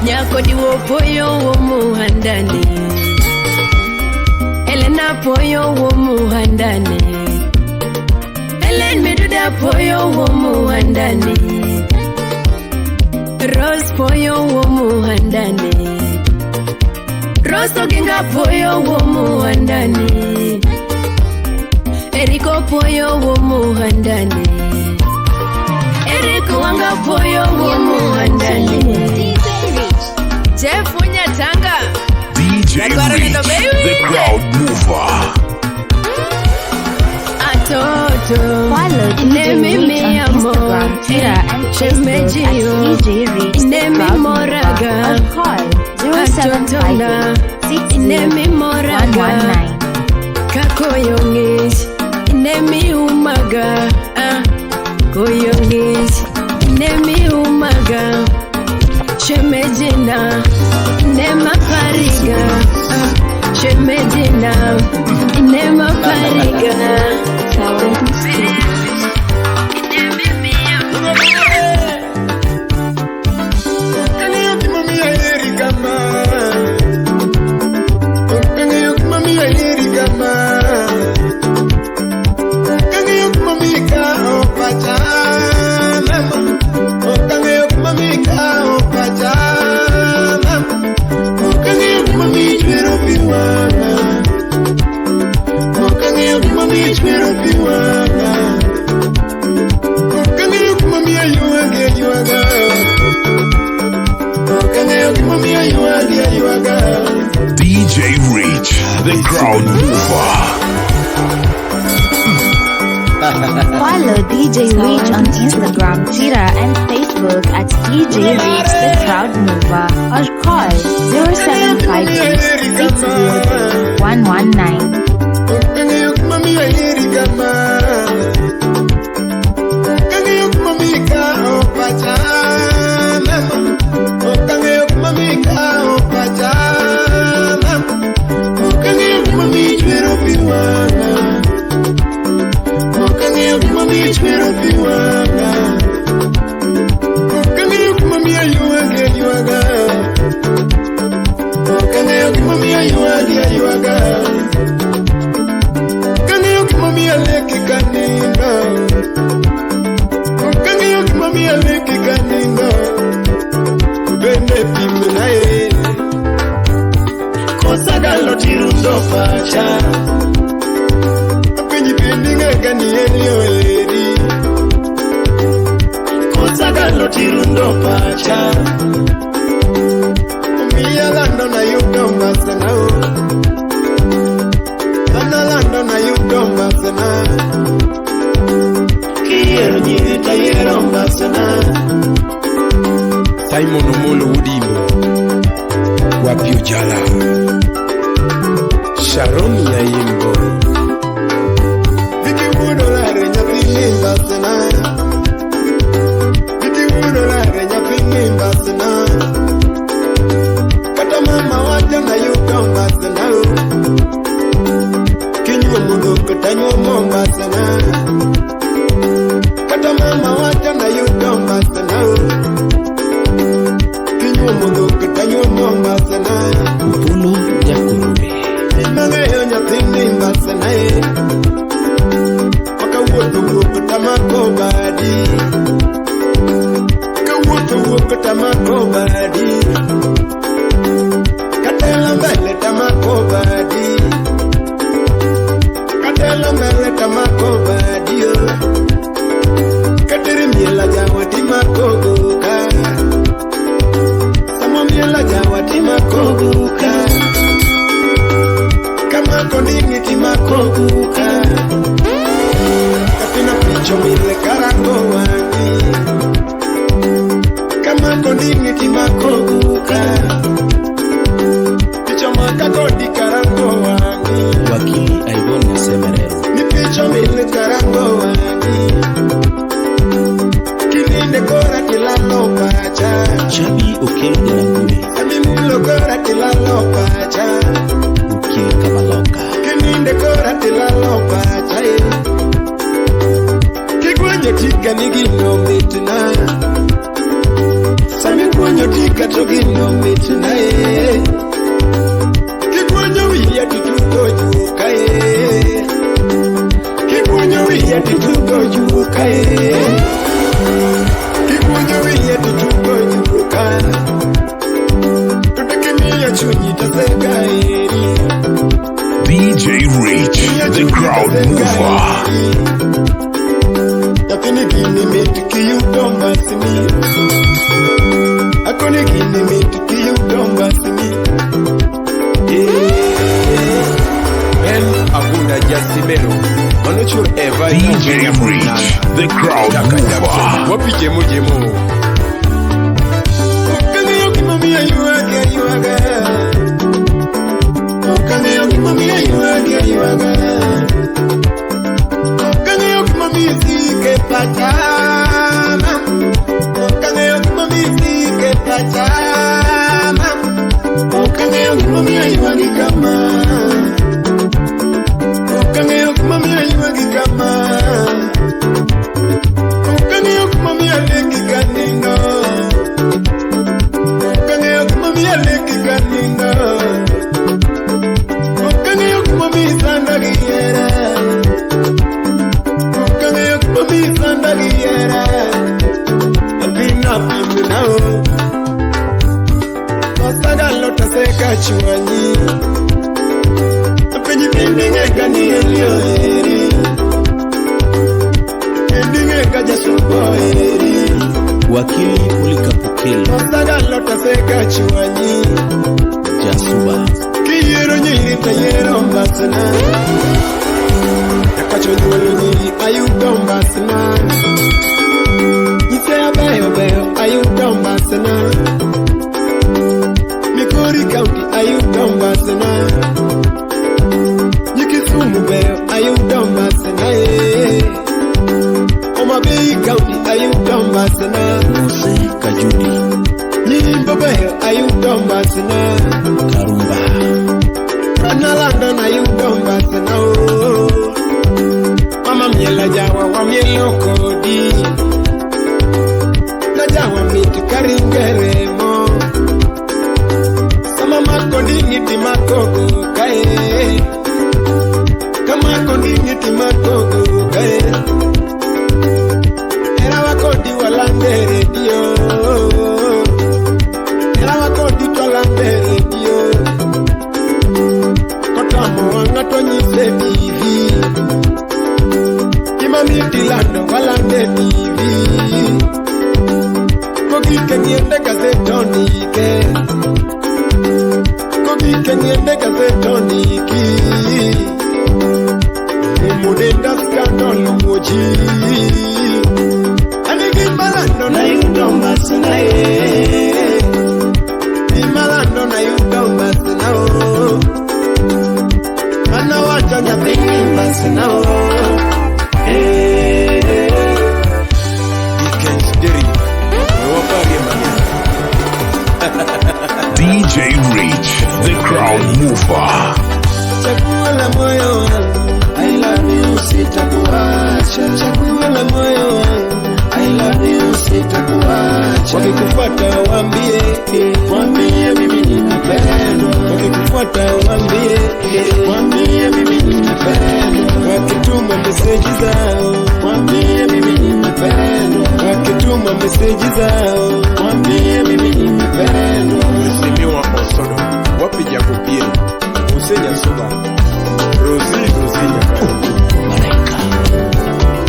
J: Nyako diwo poyo wuo muhandani. Elena poyo wuo muhandani. Ellen Meduda poyo wuo muhandani. Rose poyo wuo muhandani. Rose Oginga poyo wuo muhandani. Eriko poyo wuo muhandani. Eriko wanga poyo wuo muhandani. Jeff Unyatanga.
B: DJ Rich, the crowd mover.
J: Atoto.
C: Follow DJ Rich on Instagram, Twitter, and Facebook at DJ Rich the Crowd Mover or call 0758 603 119.
J: Kakoyo ng'ich inemi umaga ah koyo ng'ich inemi umaga shemejina inema pariga ah shemejina inema pariga.
B: DJ Rich, the crowd mover.
C: Follow DJ Rich on Instagram, Twitter, and Facebook at DJ Rich the Crowd Mover or call 0758 603 119.
E: Kaniyo kimamia leki kaninda. leki kanindo bende pimnae kosagalo tirundo pacha apenji bende ng'ega ni en yo eri kosagalo tirundo pacha omiya lando nayudo mbasana ana lando nayudo mbasana kiyiero nyiri tayiero mbasana.
K: Simon Omolo Wudimbo, Wapi Ojala, Sharon Yaimbo,
E: Viki wuono lare nyathini mbasana Viki wuono lare nyathini mbasana kata mama wacho nayudo mbasana kinyuomo dhok tanyuomo mbasana kata mama wacho nayudo mbasana kinyuomo dhok tanyuomo mbasana
F: Opolo Jakurube,
E: mang'eyo nyathini mbasana e makawuotho wuok tamako badi kawuotho wuok tamako badi katelo mbele tamako badi katelo mbele tamako badi o kateri miela jawa timako goka samo miela jawa timako goka kamako dingi timako goka kapina picho mile karango wang'i kamako dingi timako goka picho maka kodi karango wang'i
F: Wakili Ivone Semerero,
E: ni picho mile karango wang'i kininde kora tilalo pacha
F: Chabi Okello Jaragure,
E: samimulo kora tilalo pacha
F: Okil Kamaloka,
E: kininde kora tilalo pacha e kigwenyo tika ni gino mitna sami gwenyo tika to gino mitna e kigwenyo wiya titugo juka e kigwenyo wiya titugo juka e kigwenyo wiya titugo juka to dakimiya chunyi taseka eri
B: DJ Rich, the crowd mover.
E: Nyathini gini mit kiyudo mbasni akoni gini mit kiyudo mbasni
K: Ben Agunda Jasimero, Manochur Eva,
B: DJ Rich, the crowd mover.
K: Wapi Jemo Jemo,
E: Ok ang'eyo gimomiyo ywagi aywaga Ok ang'eyo gimomiyo ywagi aywaga Ok ang'eyo gimomiyo isiko e pacha Ok ang'eyo gimomiyo isiko e pacha Ok ang'eyo gimomiyo ywagi kama Ok ang'eyo gimomiyo ywagi kama Ok ang'eyo gimomiyo aleki kanindo Ok ang'eyo gimomiyo aleki kanindo Ok ang'eyo gimomiyo isanda gi hera Ok ang'eyo gimomiyo isanda gi hera Nyathina pimna o Osagalo taseka chwanyi Apenji bende ng'ega ni Eli oheri Bende ng'ega jasuko oheri
F: Wakili Polycarp Okello,
E: Osagalo taseka chwanyi
F: Jasuba,
E: Kiyiero nyiri tayiero mbasna Nyakacho nyuolo nyiri ayudo mbasna Nyise abeyo beyo ayudo mbasna Migori County ayudo mbasna Nyikisumu beyo ayudo mbasna eh. Homa Bay County ayudo mbasna
F: Mose Kajudi,
E: Nyimbo beyo ayudo mbasna
F: Karumba,
E: Analando nayudo mbasna o Mama miela jawa wamielo kodi Najawa mit karingeremo Sama mako ding'i timakogo kae Kamako ding'i timakogo kae Era wakodi walandere Kogike niende gazetonike. Kogike niende gazetoniki. Umudenda skandal moji. Anigi malando na yudo masna e. Malando na yudo masna o. Mana wacha nyathini masna o.
B: DJ Rich, the crowd mover.
E: Chaguo la moyo wangu, I love you, sitakuacha. Chaguo la moyo wangu, I love you, sitakuacha. Wakikufuata waambie, waambie mimi ninapendwa. Wakikufuata waambie, waambie mimi ninapendwa. Wakituma meseji zao, waambie mimi ninapendwa. Wakituma meseji zao, waambie mimi ninapendwa.
K: Mheshimiwa Osodo, wapi Jakopie, Hussein Suba, Rosi Rosi Nyakaro.
F: Malaika.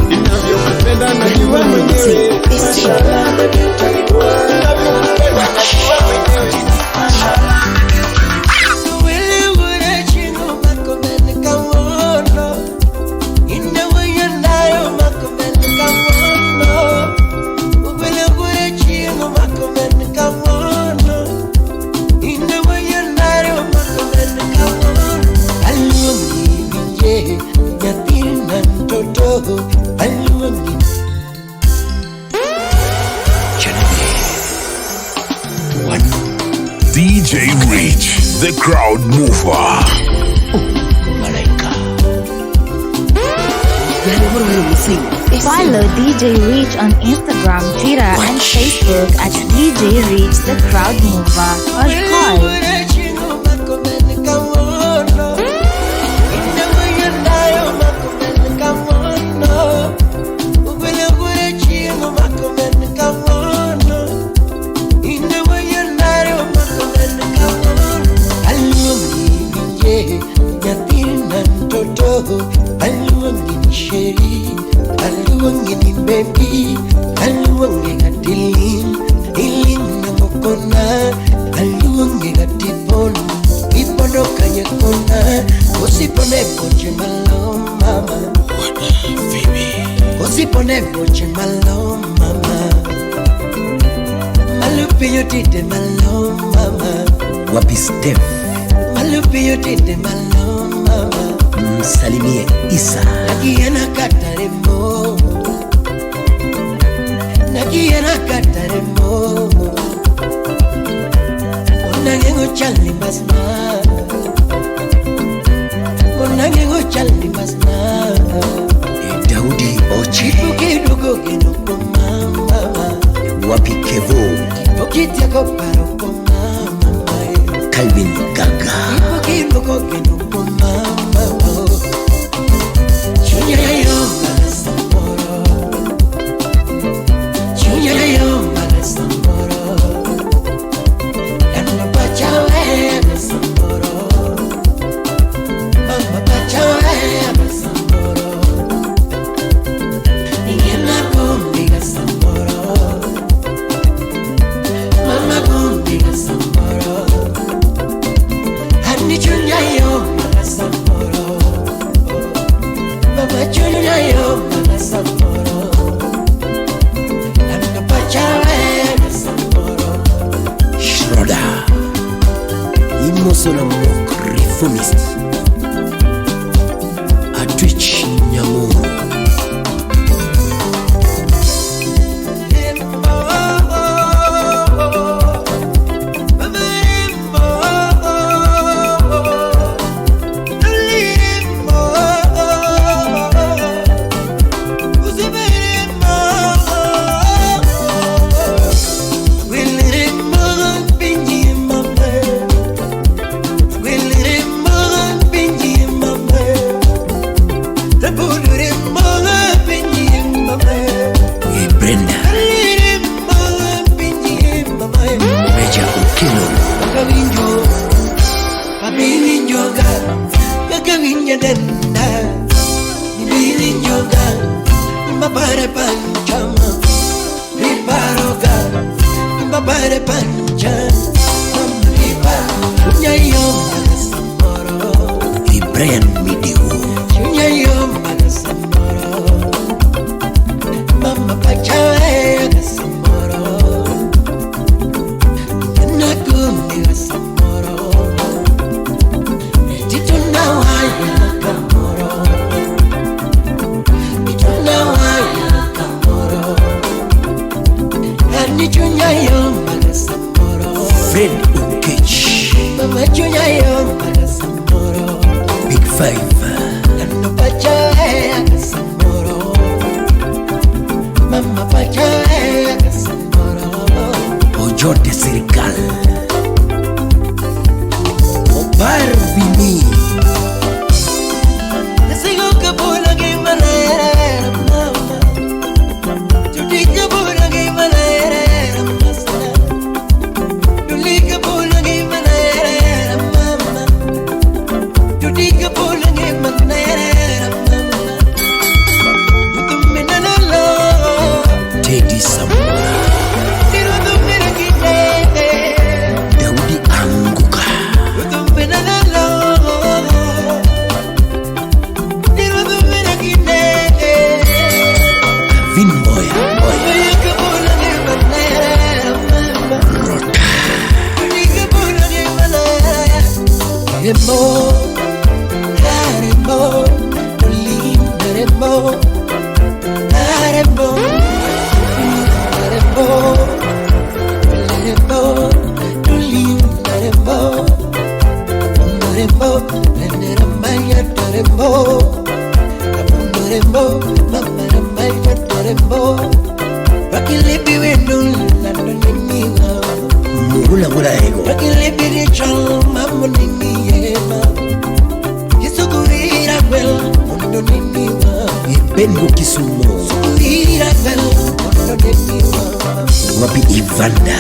E: Ninavyokupenda najua mwenyewe. Mashallah, ninavyokupenda najua mwenyewe. Mashallah.
B: DJ Rich, the crowd mover.
F: Malaika.
C: Follow DJ Rich on Instagram, Twitter, and Facebook at DJ Rich the Crowd Mover or call
F: Wapi Steph? Msalimie Isa.
A: Nakiena kataremo. Nakiena kataremo. Onangengo chali masna. Onangengo chali masna.
F: Daudi Ochi.
A: Kidugo geno mama.
F: Wapi Kevo?
A: Okitiako paro mama.
F: Calvin Gaga.
A: Kidugo geno mama.
F: Schroeder. Imosola Mok Reformist. Atwich Nyamuru.
A: Will it Tere pancha Mama Chunya yomba samoro
F: Brian Midiwo
A: Chunya yomba samoro Mama pacha samoro Nakumira samoro Tituna waya kamoro Tituna waya kamoro Ani chunya yomba samoro
F: Fred Okech
A: Mama chunya yomba samoro
F: Big Five
A: Ano pacha samoro Mama pacha samoro
F: Ojote Serikal Opar Vini
A: Sigo kabula gimalera mama Tudi kabula gimalera mama Duli kabula gimalera mama Tudi kabula gimalera mama Utumina lolo
F: Teddy Samora
A: Tirutumina kite
F: Daudi Anguka
A: Utumina lolo Tirutumina kite
F: Vin Moya Moya Rota Mugula Gula Ego Bengo Kisumo Wapi Ivanda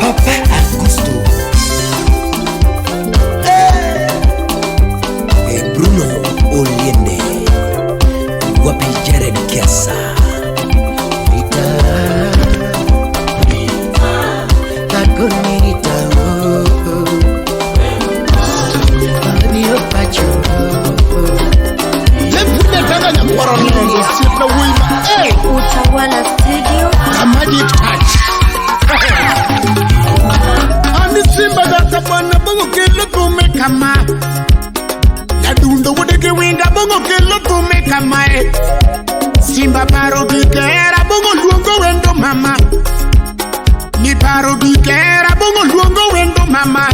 F: Papa Augusto Bruno Oliende Wapi Jared Kiasa
A: Rita Akonita Mami opacho
J: Utawala Studio.
I: Magic touch. Ani simba data bwana bongo kelo tume kama. Yadundo wodeke winga bongo kelo tume kama e. Simba paro bikera bongo luongo wendo mama. Ni paro bikera bongo luongo wendo mama.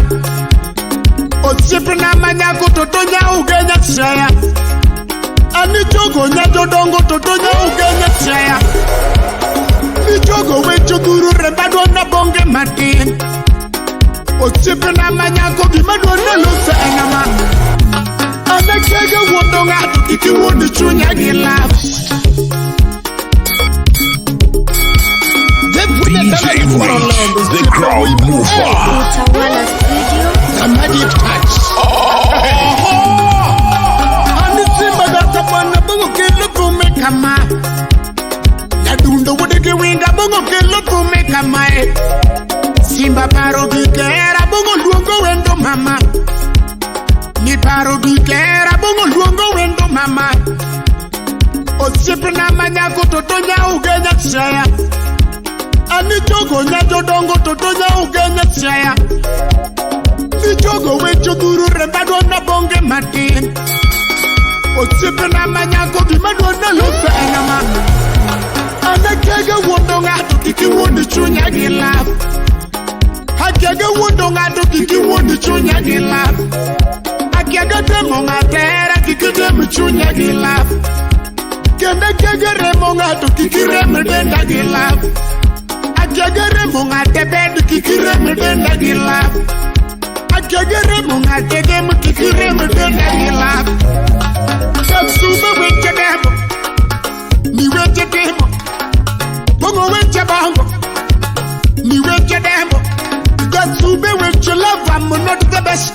I: Osiepna manyako toto nyauge nyaksaya. Ani jogo nyajodongo toto nyauge nyaksaya. Nijogo wecho guru remba dwona bonge matin. Osiepna manyako gima dwona loso e ng'ama. Anakege wuondo ng'ato kik iwuond chunya gi love.
B: DJ Rich, the crowd mover.
J: Utawala Studio.
I: The magic touch. Ani simba data bwana bongo kelo tume kama. Yadundo wodeke winga bongo kelo tume kama e. Simba paro bikera bongo luongo wendo mama. Ni paro bikera bongo luongo wendo mama. Osiepna manyako toto nyauge nyaksaya. Ani jogo nyajodongo toto nyauge nyaksaya. Nijogo wecho guru remba dwona bonge matin. na manyako gima dwona lose enama. Anakega wuondo ng'ato kik iwuond chunya gi love. Akiaga wuondo ng'ato kik iwuond chunya gi love. Akiaga temo ng'ato hera kik item chunya gi love. Kendo akiaga remo ng'ato kik irem denda gi love. Akiaga remo ng'ato e bed kik irem denda gi love. Akiaga remo ng'ato e game kik irem denda gi love. Sube weche demo, ni weche timo, bongo weche bongo, ni weche demo. Sube weche love, I'm not the best,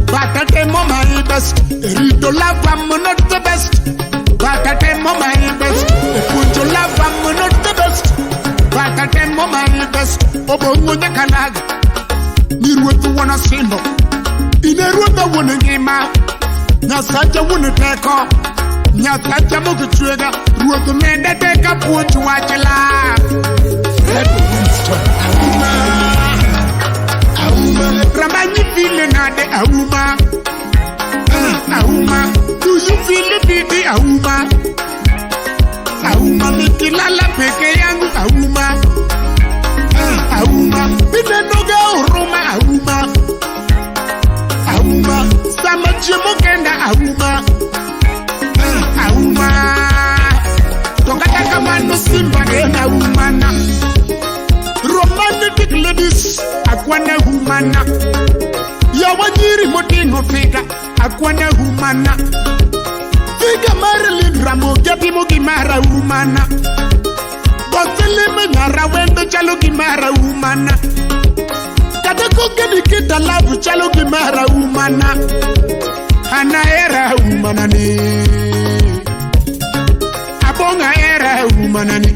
I: but I temo my best. Rito love, I'm not the best, but I temo my best. Punjo love, I'm not the best, but I temo my best. Obongo nyakalaga, ni ruoth wuon simbo, ine ruodha wuon ngima. Nyasacha wuon teko, Nyasacha mokuchwega, ruoth meda teka puonj wach love.
F: Fred Winston.
I: Auma, auma, Ramanyi feel nade auma, auma. Do you feel it auma? Auma nikilala peke yangu auma, auma. Binenoga huruma auma, auma. Sama chiemo kenda auma, auma. To kata kamano simba en aumana. Romantic ladies akwana humana. Yawa nyiri moting'o figa akwana humana. Figa Marilyn Ramogi apimo gi mara humana. Boseleme nyara wendo chalo gi mara humana. Kata kokedi kita love chalo gi mara humana. Anahera humana ni. Abonga era humana ni.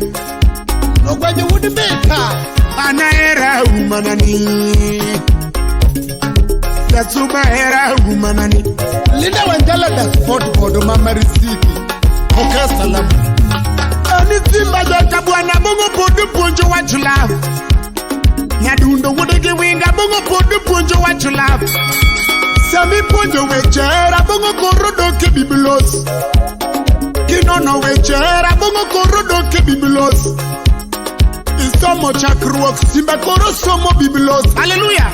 H: Nogwajo wuod Beka.
I: Anahera humana ni. Yasuba era humana ni.
H: Linda Wanjala da sport bodo mama riziki. Pokea salamu.
I: Ani simba joka bwana bongo pod puonjo wach love. Nyadundo wuod gi winga bongo pod puonjo wach love. Sami puonjo weche hera bongo koro dok e biblos. Kinono weche hera bongo koro dok e biblos. Isomo chakruok simba koro somo biblos. Haleluya.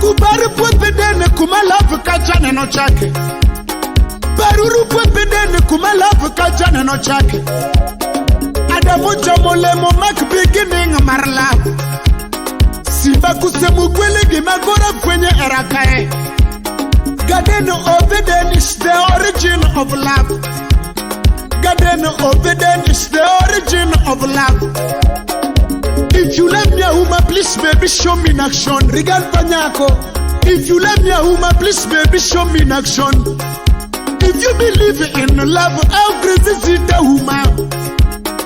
I: Kubaru puothe dene kuma love kacha neno chake. Baruru puothe dene kuma love kacha neno chake. Adamu chamo lemo mak beginning mar love. Simba kusemu kweli gima koro fwenye era kae. Garden of Eden is the origin of love. Garden of Eden is the origin of love. If you love me, Auma, please baby show me in action.
H: Regan Panyako.
I: If you love me, Auma, please baby show me in action. If you believe in love, how crazy is it, Auma?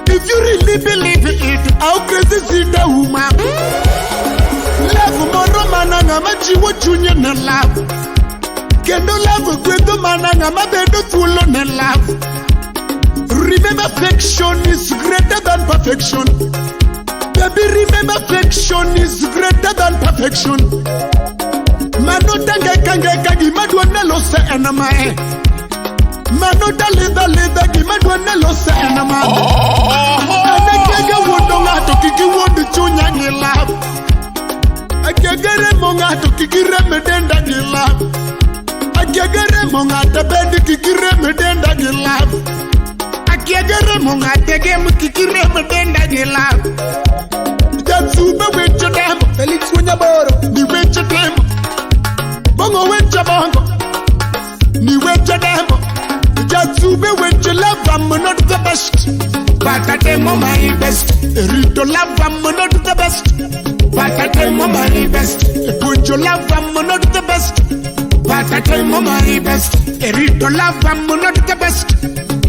I: If you really believe it, how crazy is it, Auma? Love moro mana ng'ama jiwo chunye ne love. Kendo love gwedho mana ng'ama bedo thuolo ne love. Remember, affection is greater than perfection. Baby, remember, affection is greater than perfection. Manota ngeka ngeka gima dwa lose enamae. Manota leda leda gima dwa lose enama. Anakega wuondo ng'ato kik iwuond chunya gi love. Akiaga remo ng'ato kik irem denda gi love. Akiaga remo ng'ato bende kik irem denda gi love. Akiaga remo ng'ato game kik irem denda gi love. Jatsube weche demo
H: Felix Wunyaboro.
I: Ni weche temo bongo weche bongo ni weche demo. Jatsube weche love, I'm not the best, but I temo my best. Rito love, I'm not the best, but I temo my best. Punjo love, I'm not the best, but I temo my best. Rito love, I'm not the best,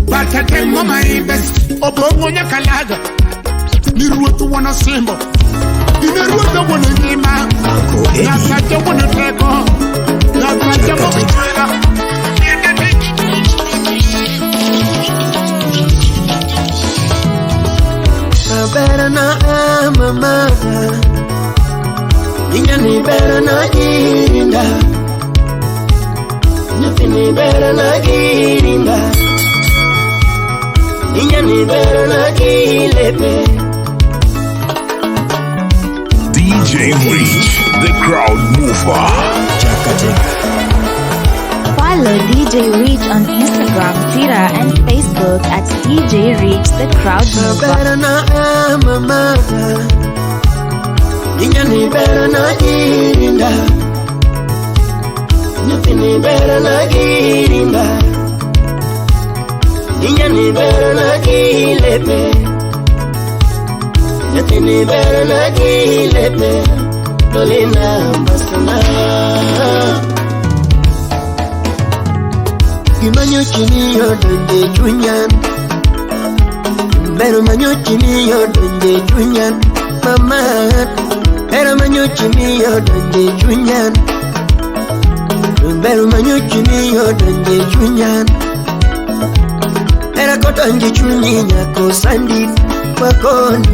I: but I temo my best. Obongo nyakalaga, ni ruoth wuon osimbo, ine ruodha wuon ngima. Nyasacha wuon teko, Nyasacha mokuchwega.
A: Better na mama, Ninya ni better na irinda, Nyathi ni better na irinda. Inyani berna gilepe.
B: DJ Rich, the crowd mover.
C: Follow DJ Rich on Instagram, Twitter, and Facebook at DJ Rich the Crowd Mover.
A: Berna mama, inyani berna girinda, nyathini berna girinda, inyani berna gilepe, nyathini berna gilepe, dolina masana. Gimanyochi miyo donje chunyan, bero manyochi miyo donje chunyan, mama, bero manyochi miyo donje chunyan, bero manyochi miyo donje chunyan, era kodonje chunyi nyako sandi wakoni,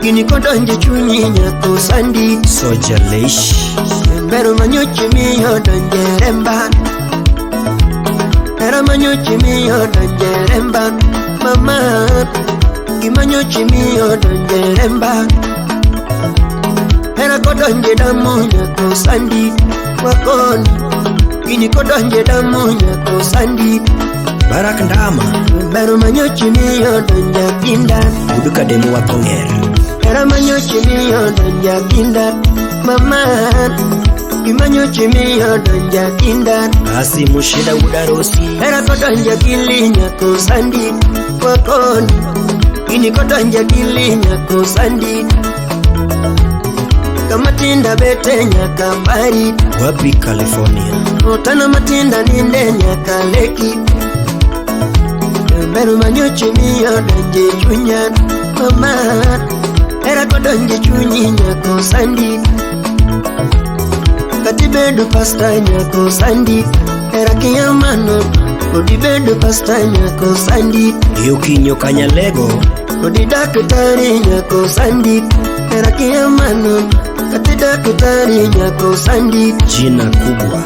A: gini kodonje chunyi nyako sandi
L: Soja Leish,
A: bero manyochi miyo donje remba. Era manyochi miyo donje remba, mama, gimanyochi miyo donje remba. Era kodonje damu nyako sandi wakoni, gini kodonje damu nyako sandi.
L: Barak Ndama,
A: Bero manyochi miyo donje kinda,
L: Uduka demu wa Konger.
A: Era manyochi miyo donje kinda, mama, gimanyochi miyo donje kinda.
L: Asi mushida udarosi.
A: Era kodonje kili nyako sandi wakoni, gini kodonje kili nyako sandi. Kamatinda bete nyaka bari,
L: Wapi California.
A: Otana matinda ninde nyaka leki. Bero manyochi miyo donje chunyan, mama, era kodonje chunyi nyako sandi. Katibedu pasta nyako sandi, era kiyamano, kodibedu pasta nyako sandi.
L: Yukinyo kanyalego,
A: Kodi daktari nyako sandi, era kiyamano, kati daktari nyako sandi.
L: Jina kubwa.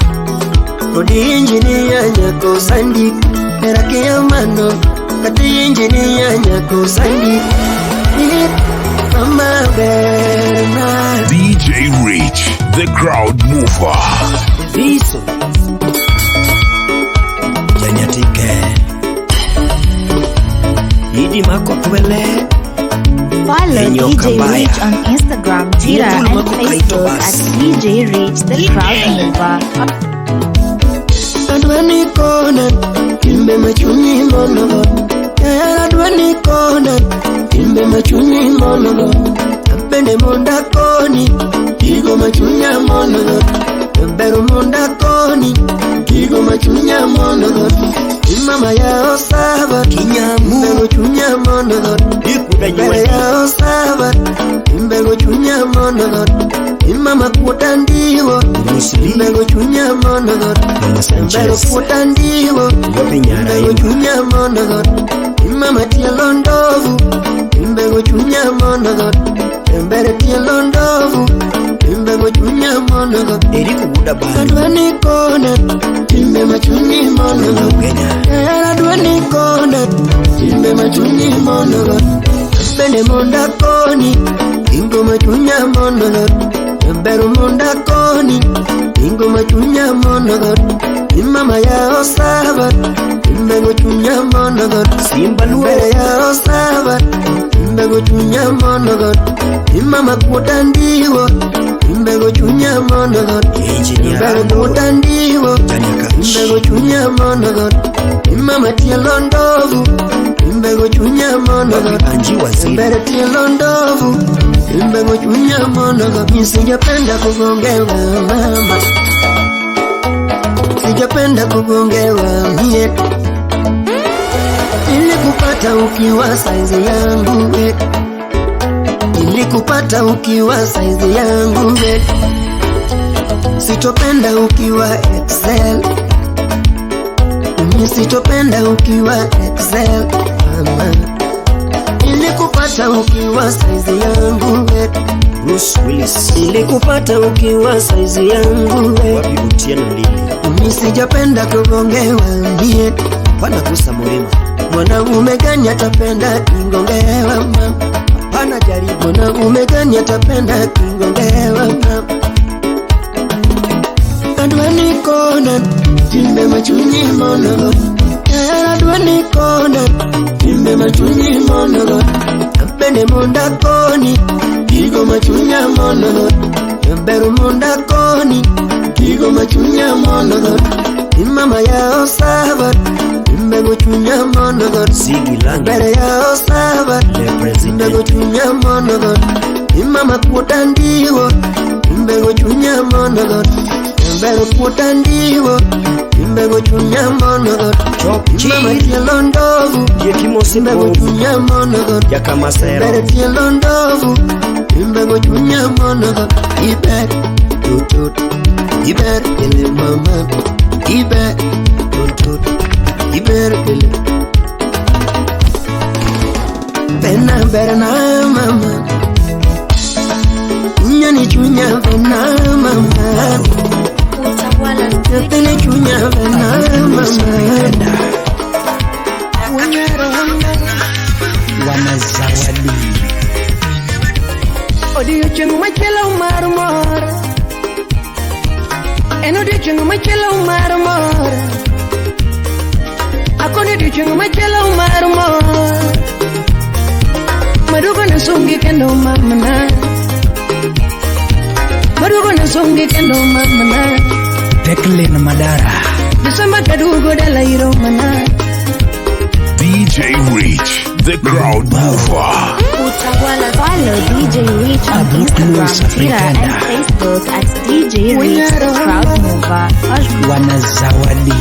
A: Kodi injinia nyako sandi, era kiyamano, kati injinia nyako sandi. Mama Berna.
B: DJ Rich, the crowd mover.
L: Viso Janyatike Idi mako kwele.
C: Follow
L: Enyo
C: DJ
L: Kabaya.
C: Rich on Instagram, Twitter,
L: Yetulu
C: and
L: mako kaito
C: Facebook
L: bas.
C: at DJ Rich the Crowd Mover.
A: Adwani kona, timbe machunyi monogo. Adwani kona, timbe machunyi monogo. Abende monda koni, tigo machunya monogo. Bero monda koni, tigo machunya monogo. Mama ya osaba,
L: Kinyamu.
A: mbego chunya monogo.
L: Ikuda
A: Mbere
L: nyuwe.
A: ya osaba, mbego chunya monogo. Mama kuota ndiwo,
L: Bruce Lee.
A: mbego chunya monogo.
L: Mama
A: Mbego
L: Sanchez.
A: kuota ndiwo,
L: Wapi nyara
A: mbego
L: imba.
A: chunya monogo. Mama tielo ndovu, mbego chunya monogo. Mbere tielo ndovu, mbego chunya monogo.
L: Eriku Buda Band.
A: Adwani kona, timbe machunyi monogo.
L: Ugenya.
A: Era adwani kona, timbe machunyi monogo. Bende monda koni, ingo machunya monogo. Bero monda koni, ingo machunya monogo. Mama ya osaba, mbego chunya monogo.
L: Simba Luo.
A: Mbere ya osaba, mbego chunya monogo. Mama kuota ndiwo, mbego chunya monogo.
L: Engineer
A: Mbego
L: Ando.
A: kuota ndiwo,
L: Janyakach.
A: mbego chunya monogo. Mama tielo ndovu, mbego chunya monogo.
L: Wapi Anji Waziri.
A: Mbere tielo ndovu, mbego chunya monogo. Nisijapenda kugongewa mama, sijapenda kugongewa mie. Nilikupata ukiwa saizi yangu we, nilikupata ukiwa saizi yangu we. Sitopenda ukiwa Excel, mimi sitopenda ukiwa Excel mama. Nilikupata ukiwa saizi yangu we,
L: Bruce Willis.
A: nilikupata ukiwa saizi yangu we.
L: Wapi Otieno Lili.
A: Mimi sijapenda kugongewa mie,
L: Pana gusa murima.
A: Mwanaume gani atapenda kingongewa mama? Hapana jaribu. Mwanaume gani atapenda kingongewa mama? Adwani kona timbe machunyi monogo. Adwani kona timbe machunyi monogo. Abene munda koni gigo machunya monogo. Beru munda koni gigo machunya monogo. Mama ya osaba timbe machunya monogo.
L: Ziggy
A: Bere ya osaba timbe machunya monogo. Mama kutandiwo timbe machunya monogo. Mbego kutandiwo mbego chunya monogo. Mama tielo ndovu mbego chunya monogo.
L: Yakamasero
A: Mbere tielo ndovu mbego chunya monogo. Iber tutut iber ele mama iber tutut iber ele Bena berna mama Nyani chunya bena mama Tene chunya bena mama.
L: Wanazawadi.
J: Odiochieng' machielo mar mor. En odiochieng' machielo mar mor. Akoni odiochieng' machielo mar mor. Maduogo nasungi kendo mamana. Maduogo nasungi kendo mamana.
L: Declan Madara.
J: December kaduogo dala iro mana.
B: DJ Rich, the crowd mover.
C: Follow DJ Rich on Instagram, Twitter, and Facebook at DJ Rich, the crowd mover.
L: Wanazawadi.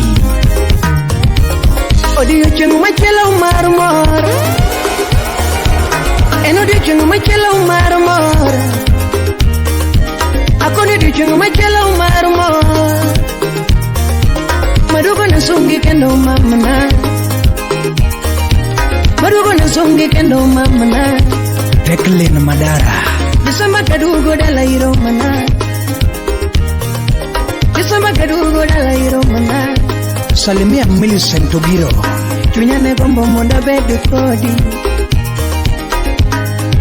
J: Odiochieng' machielo mar mor. En odiochieng' machielo mar mor. Akoni odiochieng' machielo mar mor. Maduogo nasungi kendo mamana. Maduogo nasungi kendo mamana.
L: Declan Madara.
J: December kaduogo dala iro mana. December kaduogo dala iro mana.
L: Salimia Millicent Ogiro.
J: Chunya ne gombo mondo abed kodi.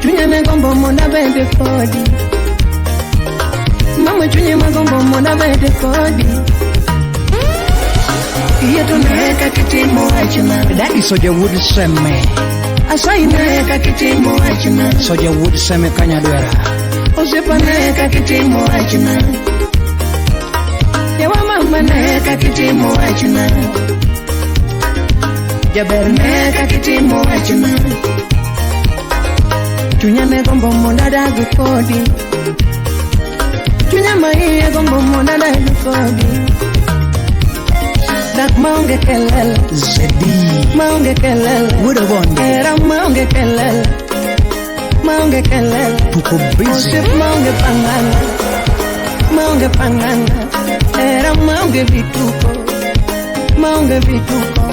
J: Chunya ne gombo mondo abed kodi. Mama chunya magombo mondo abed kodi. Iye to ne kaka itimo wachna.
L: Daddy Soja Wood Seme.
J: Asayi ne kaka itimo wachna.
L: Soja Wood Seme Kanyadwera.
J: Osiepa ne kaka itimo wachna. Yawa mama ne kaka itimo wachna. Jaber ne kaka itimo wachna. Chunya ne gombo mondo adag kodi. Chunya ma iye gombo mondo adag kodi. Dak maonge kelele.
L: Zedi
J: maonge kelele.
L: Wuod Obondo.
J: Hera maonge kelele. Maonge kelele.
L: Tuko busy.
J: Osiep maonge pangana. Maonge pangana. Hera maonge vituko. Maonge vituko.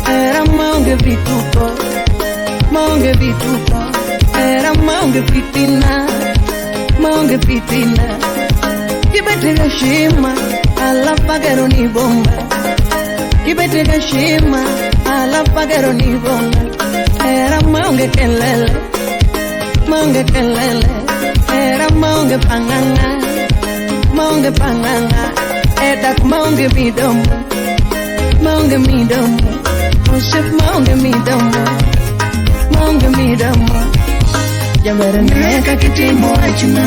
J: Hera maonge vituko. Maonge vituko. Hera maonge fitina. Maonge fitina. Kibete heshima alapagero ni bomba. Kibete heshima alapagero ni bomba. Hera maonge kelele. Maonge kelele. Hera maonge panganga. Maonge panganga. Edak maonge midomo. Maonge midomo. Osiep maonge midomo. Maonge midomo. Jaber ne kaka itimo wachna.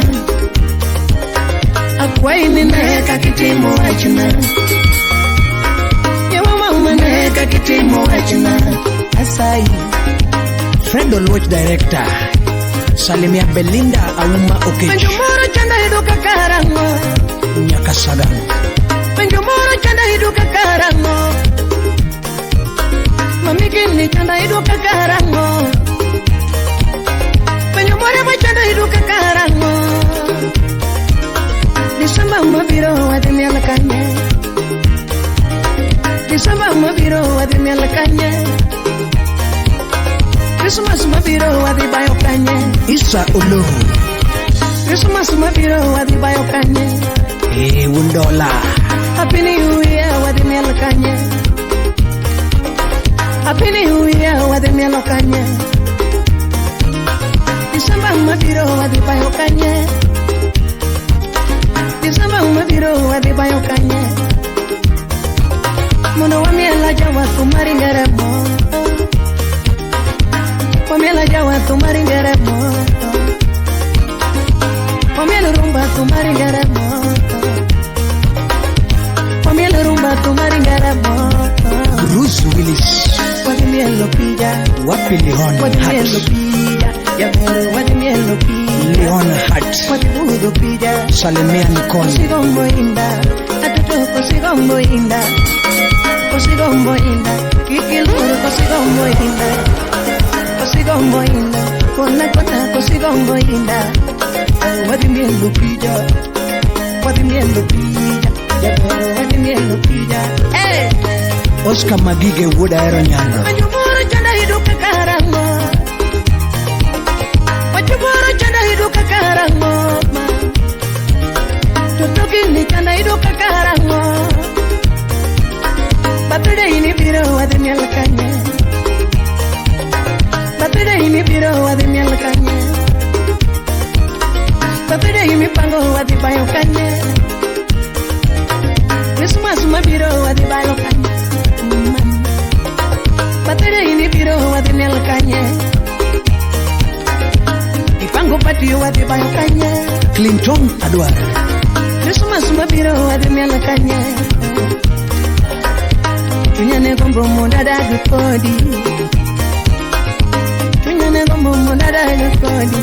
J: Akwayi ni ne kaka itimo wachna. Yawa mama ne kaka itimo wachna. Asayi.
L: Fred Oluoch Director. Salimia Belinda Auma Okech.
J: Penjo moro chanda iduka karang'o.
L: Nyakasagan.
J: Penjo moro chanda iduka karang'o. Mami gini chanda iduka karang'o. Penjo moro machanda iduka karang'o. December mabiro wadhi miel kanye. December mabiro wadhi miel kanye. Christmas mabiro wadhi bayo kanye.
L: Isa Oloo.
J: Christmas mabiro wadhi bayo kanye.
L: Eh, Wundola.
J: Happy New Year wadhi miel kanye.
M: Happy New Year wadhi mielo kanye. December mabiro wadhi bayo kanye. December mabiro wadhi bayo kanye. Mondo wamiel ajawa tumaringere mo. Wamiel ajawa tumaringere mo. Wamiel rumba tumaringere mo. Wamiel rumba tumaringere mo.
L: Bruce Willis.
M: Wadhi mielo pija.
L: Wapi Leon
M: Wadhi mielo
L: Hart.
M: pija. Yabero wadhi mielo pija.
L: Leon Hart.
M: Wadhi budho pija.
L: Salimia Nicole.
M: Kosigombo inda. Atoto kosigombo inda. Kosigombo inda. Kikiloro kosigombo inda. Kosigombo inda. Kona kona kosigombo inda. Wadhi mielo pija. Wadhi mielo pija. Yabero wadhi mielo pija. Hey!
L: Oscar Magige wuod Ahero Nyando.
M: Wachuboro chanda iduka karango. Wachuboro chanda iduka karango. Totokini chanda iduka karango. Birthday ni biro wadhi miel kanye. Birthday ni biro wadhi miel kanye. Birthday mipango wadhi bayo kanye. Christmas mabiro wadhi bayo kanye. Birthday ni biro wadhi miel kanye. Ipango party wadhi bayo kanye.
L: Clinton Adwar.
M: Christmas mabiro wadhi miel kanye. Chunya ne gombo mondo adag kodi. Chunya ne gombo mondo adag kodi.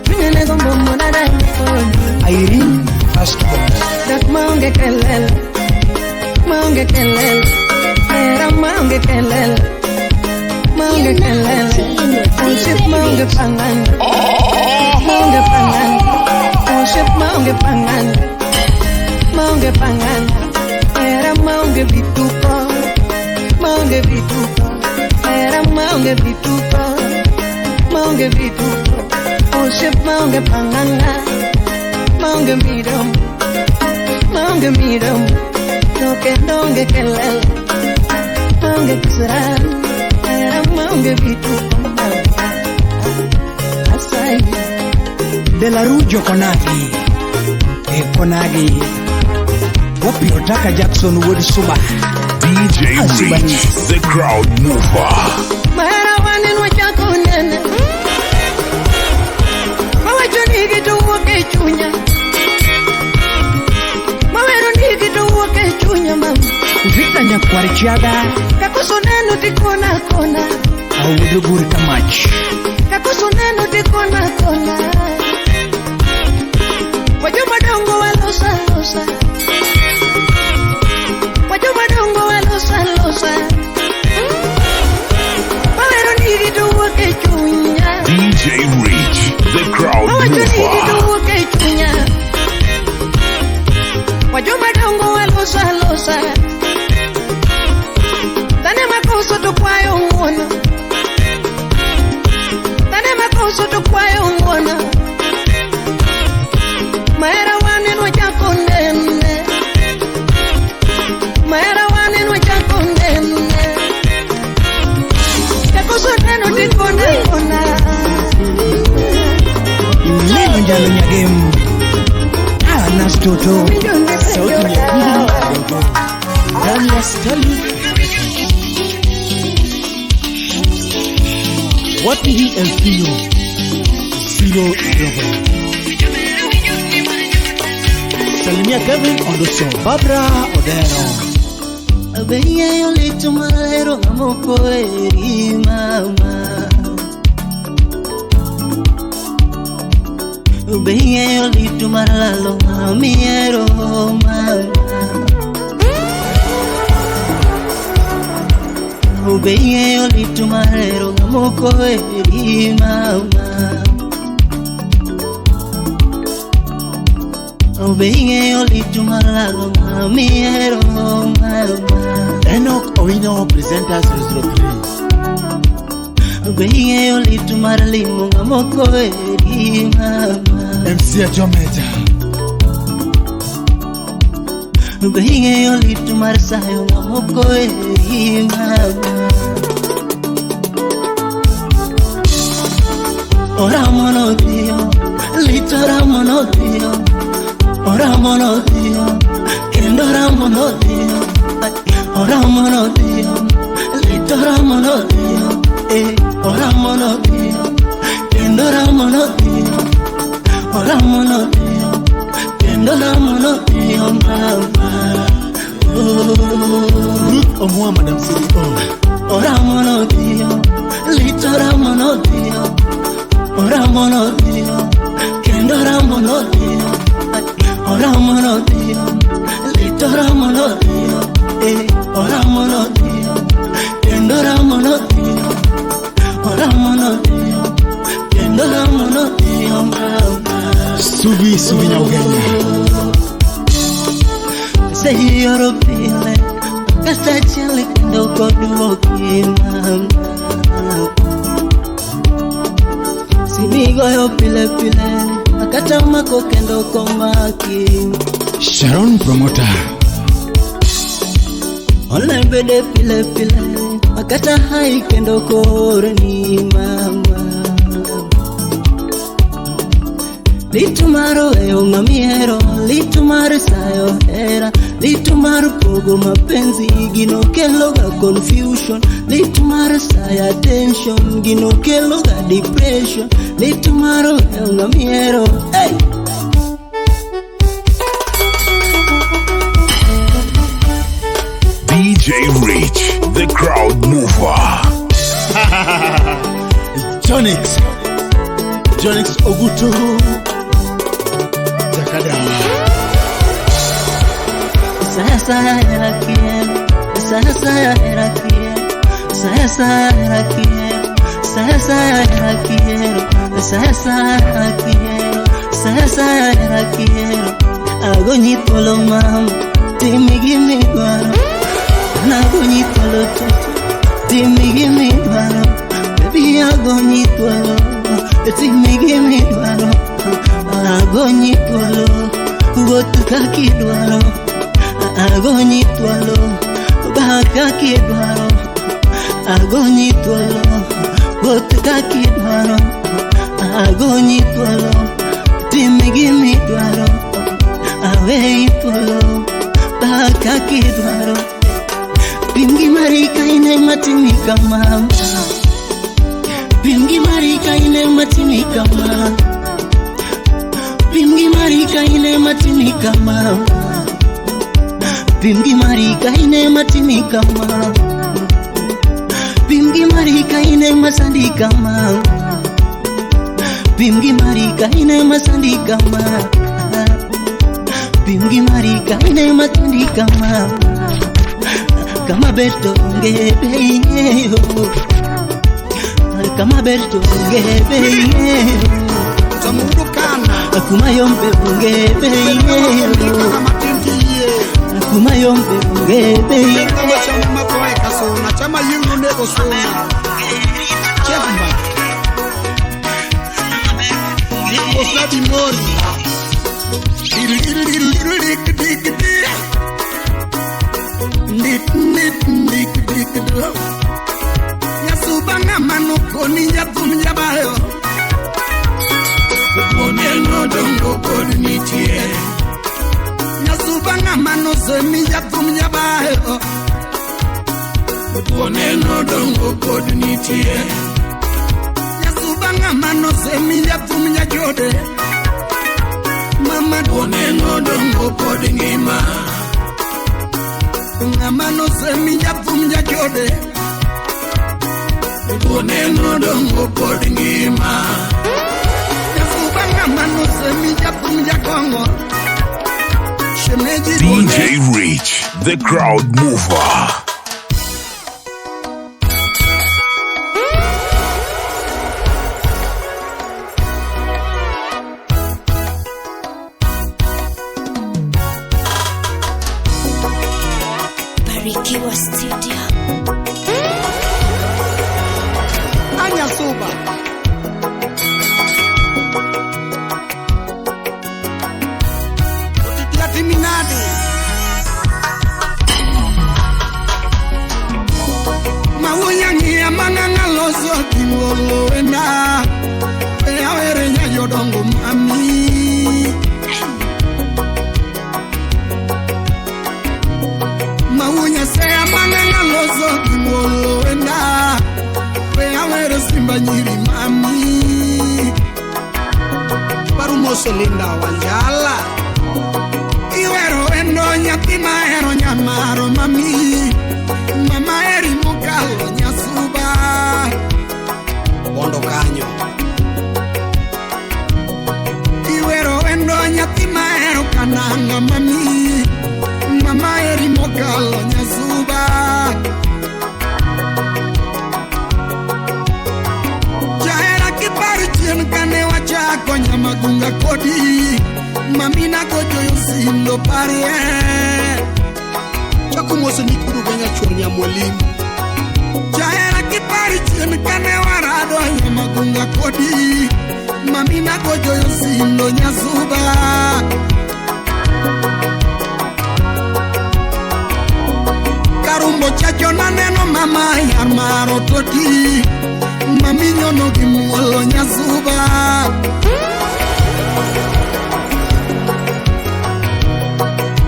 M: Chunya ne gombo mondo adag kodi.
L: Irene Firstborn.
M: Dak maonge kelele. Maonge kelele. Era maonge kelele. Maonge kelele. Osiep maonge pangana. Maonge pangana. Osiep maonge pangana. Maonge pangana. Era maonge vituko. Maonge vituko. Era maonge vituko. Maonge vituko. Osiep maonge pangana. Maonge midomo. Maonge midomo. To kendo onge kelele. Maonge kisirani. Era maonge vituko. Asai.
L: Delarujo Konagi. E Konagi. Wapi Otaka Jackson wuod Suba.
B: DJ
L: Asuba
B: Rich, the crowd mover.
M: Mahera wanen wachako nene. Mawacho ni gito wuok e chunya. Mawero ni gito wuok e chunya mama.
L: Victor Nyakwar Chiaga.
M: Kakoso neno tikona kona.
L: Awuodo gur kamach.
M: Kakoso neno tikona kona. Wajoma dongo walosa losa. Wajoma dongo walosa losa. Mawero ni gito wuok e chunya.
B: DJ Rich, the crowd
M: Mawacho ni gito
B: mover.
M: wuok e chunya. Wajoma dongo walosa losa. Tane makoso to kwayo ng'uono. Tane makoso to kwayo ng'uono. Mahera wanen wachako nene. Mahera wanen wachako nene. Kakoso neno tikona kona.
L: Leno Njalo Nyagem. Anas Toto.
M: Sauti ya
F: Ndani ya Stanley. Wapi hii Elfino 011. Salimia Kevin Ondoso, Barbara Odero.
A: Abeyeyo lit mahero ng'amoko eri mama. Abeyeyo lit mar lalo ng'amiero mama. Abeyeyo lit mahero ng'amoko eri mama. Abeyeyo lit mar lalo ng'amiero mama.
F: Enoch Owino presenter 003.
A: Abeyeyo lit mar limo ng'amoko eri mama.
F: MC Ajomeja.
M: Be ing'eyo lit mar sayo ng'ama ok oheri mama. Oramo nodhiyo, lit oramo nodhiyo, oramo nodhiyo, kendo oramo nodhiyo, oramo nodhiyo, lit oramo nodhiyo, eh, oramo nodhiyo, kendo oramo nodhiyo, oramo nodhiyo, kendo oramo nodhiyo mama. Oh.
F: Ruth Omwa, Madam CEO.
M: Oramo nodhiyo, lit oramo nodhiyo, oramo nodhiyo, kendo oramo nodhiyo, oramo nodhiyo, lit oramo nodhiyo, eh, oramo nodhiyo, kendo oramo nodhiyo, oramo nodhiyo, kendo oramo nodhiyo mama.
F: Subi Subi Nyaugenya.
M: Seyioro pile, kata achiel kendo ok oduoki mama. Simigoyo pile pile, kata mako kendo ok omaki.
L: Sharon Promoter.
M: Online bende pile pile, kata hai kendo ok oorni mama. Lit mar weyo ng'ama ihero, lit mar sayo hera, lit mar pogo mapenzi, gino kelo ga confusion, lit mar sayo attention, gino kelo ga depression, lit mar weyo ng'ama ihero, hey!
B: DJ Rich, the crowd mover.
F: Jonix. Jonix Ogutu. Jakadawa.
M: Sasa hera kiero, sasa hera kiero, sasa hera kiero, sasa hera kiero, sasa hera kiero, sasa hera kiero. Agonyi thuolo mama, timi gimidwaro. An agonyi thuolo toto, timi gimidwaro. Baby agonyi thuolo, timi gimidwaro. Agonyi thuolo, wuoth kaka idwaro. Agonyi thuolo, baa kaka idwaro. Agonyi thuolo, wuoth kaka idwaro. Agonyi thuolo, tim gimidwaro. Aweyi thuolo, baa kaka idwaro. Pim gi mari ka ine matimi kama. Pim gi mari ka ine matimi kama. Pim gi mari ka ine matimi kama. Pim gi mari ka ine matimi kama. Pim gi mari ka ine masandi kama. Pim gi mari ka ine masandi kama. Pim gi mari ka ine masandi kama. Kama ber to onge be ing'eyo. Kama ber to onge be ing'eyo. Kuma yombe onge be ing'eyo. Kuma yombe onge be ing'eyo.
I: Nyasuba ng'ama nokoni jathum jabayo. Oneno dongo pod nitie. Nyasuba ng'ama nosemi jathum jabayo. Oneno dongo pod nitie. Nyasuba ng'ama nosemi jathum jajode. Mama oneno dongo pod ngima. Ng'ama nosemi jathum jajode. Oneno dongo pod ngima. Nyasuba ng'ama nosemi jathum jakongo. Shemeji
B: DJ Rich, the crowd mover.
J: Barikiwa Studio.
I: Anyasuba. Otitiatiminadi.
H: muolo wenda. We awere nya jodongo mami. Maunya sea manena loso gi muolo wenda. We awere simba nyiri mami.
I: Parumoso Linda Wanjala.
H: Iwero wendo nyathi mahero nyamaro mami. Mama eri mokalo nyasuba.
I: Bondo kanyo.
H: Iwero wendo nyathi mahero kananga mami. Mama eri mokalo nyasuba. Jahera kiparo chien kane wachako nyamagunga kodi. Mami nagojoyo sindo parie.
I: Chakumoso nikuru ganya chuor nyamwalimu.
H: Jahera kiparo chien kane warado nyamagunga kodi. Mami nagojoyo sindo nyasuba. Karumbo chacho naneno mama yar maro toti. Mami nyono gi muolo nyasuba.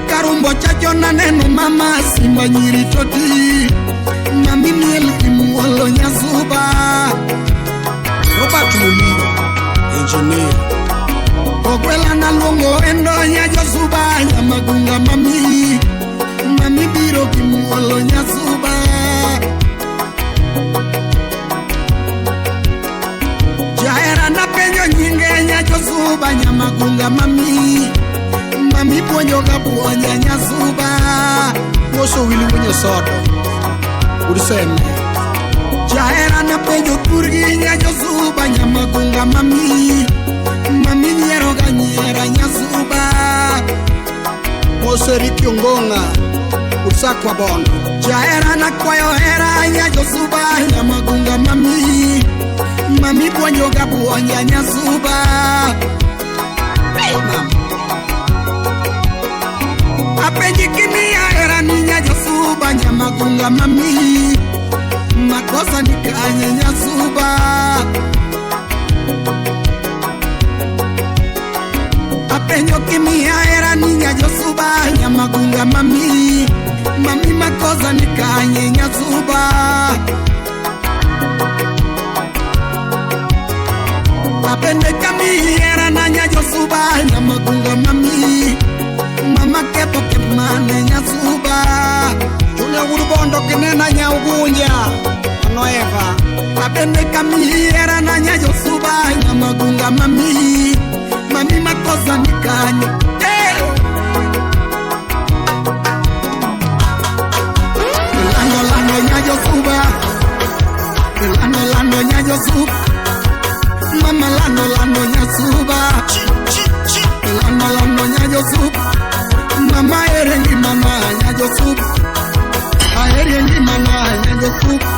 H: Karumbo chacho naneno mama simba nyiri toti. Mami miel gi muolo nyasuba.
I: Robert Muliro, engineer.
H: Ogwela naluongo endo nya josuba nyamagunga mami. Mami biro gi muolo nyasuba. Jahera napenjo nyinge nya josuba nyamagunga mami. Mami puonjoga puonja nyasuba.
I: Moso wili winyo sodo. Urseme.
H: Jahera napenjo thurgi nya josuba nyamagunga mami. Mami nyieroga nyiera nyasuba.
I: Moso Eric Ongonga. Ursakwa Bondo.
H: Jahera nakwayo hera nya josuba nyamagunga mami. Mami puonjoga puonja nyasuba.
I: Mama.
H: Apenji kimiya hera ni nya josuba nyamagunga mami. Makosa ni kanye nyasuba. Apenjo kimiya hera ni nya josuba nyamagunga mami. Mami makosa ni kanye nyasuba. Apende kamiera na nya josuba nyamagunga mami. Mama kepo kemane nyasuba.
I: Julia Wurubondo kinena nya Ugunja. Anoeva.
H: Apende kamiera na nya josuba nyamagunga mami. Mami makosa ni kanye. Lando lando nya josuba. Lando lando nya josuba. Mama lando lando nyasuba. Lando lando nya josuba. Mama erengi mama nya josuba. Aerengi mama nya josuba.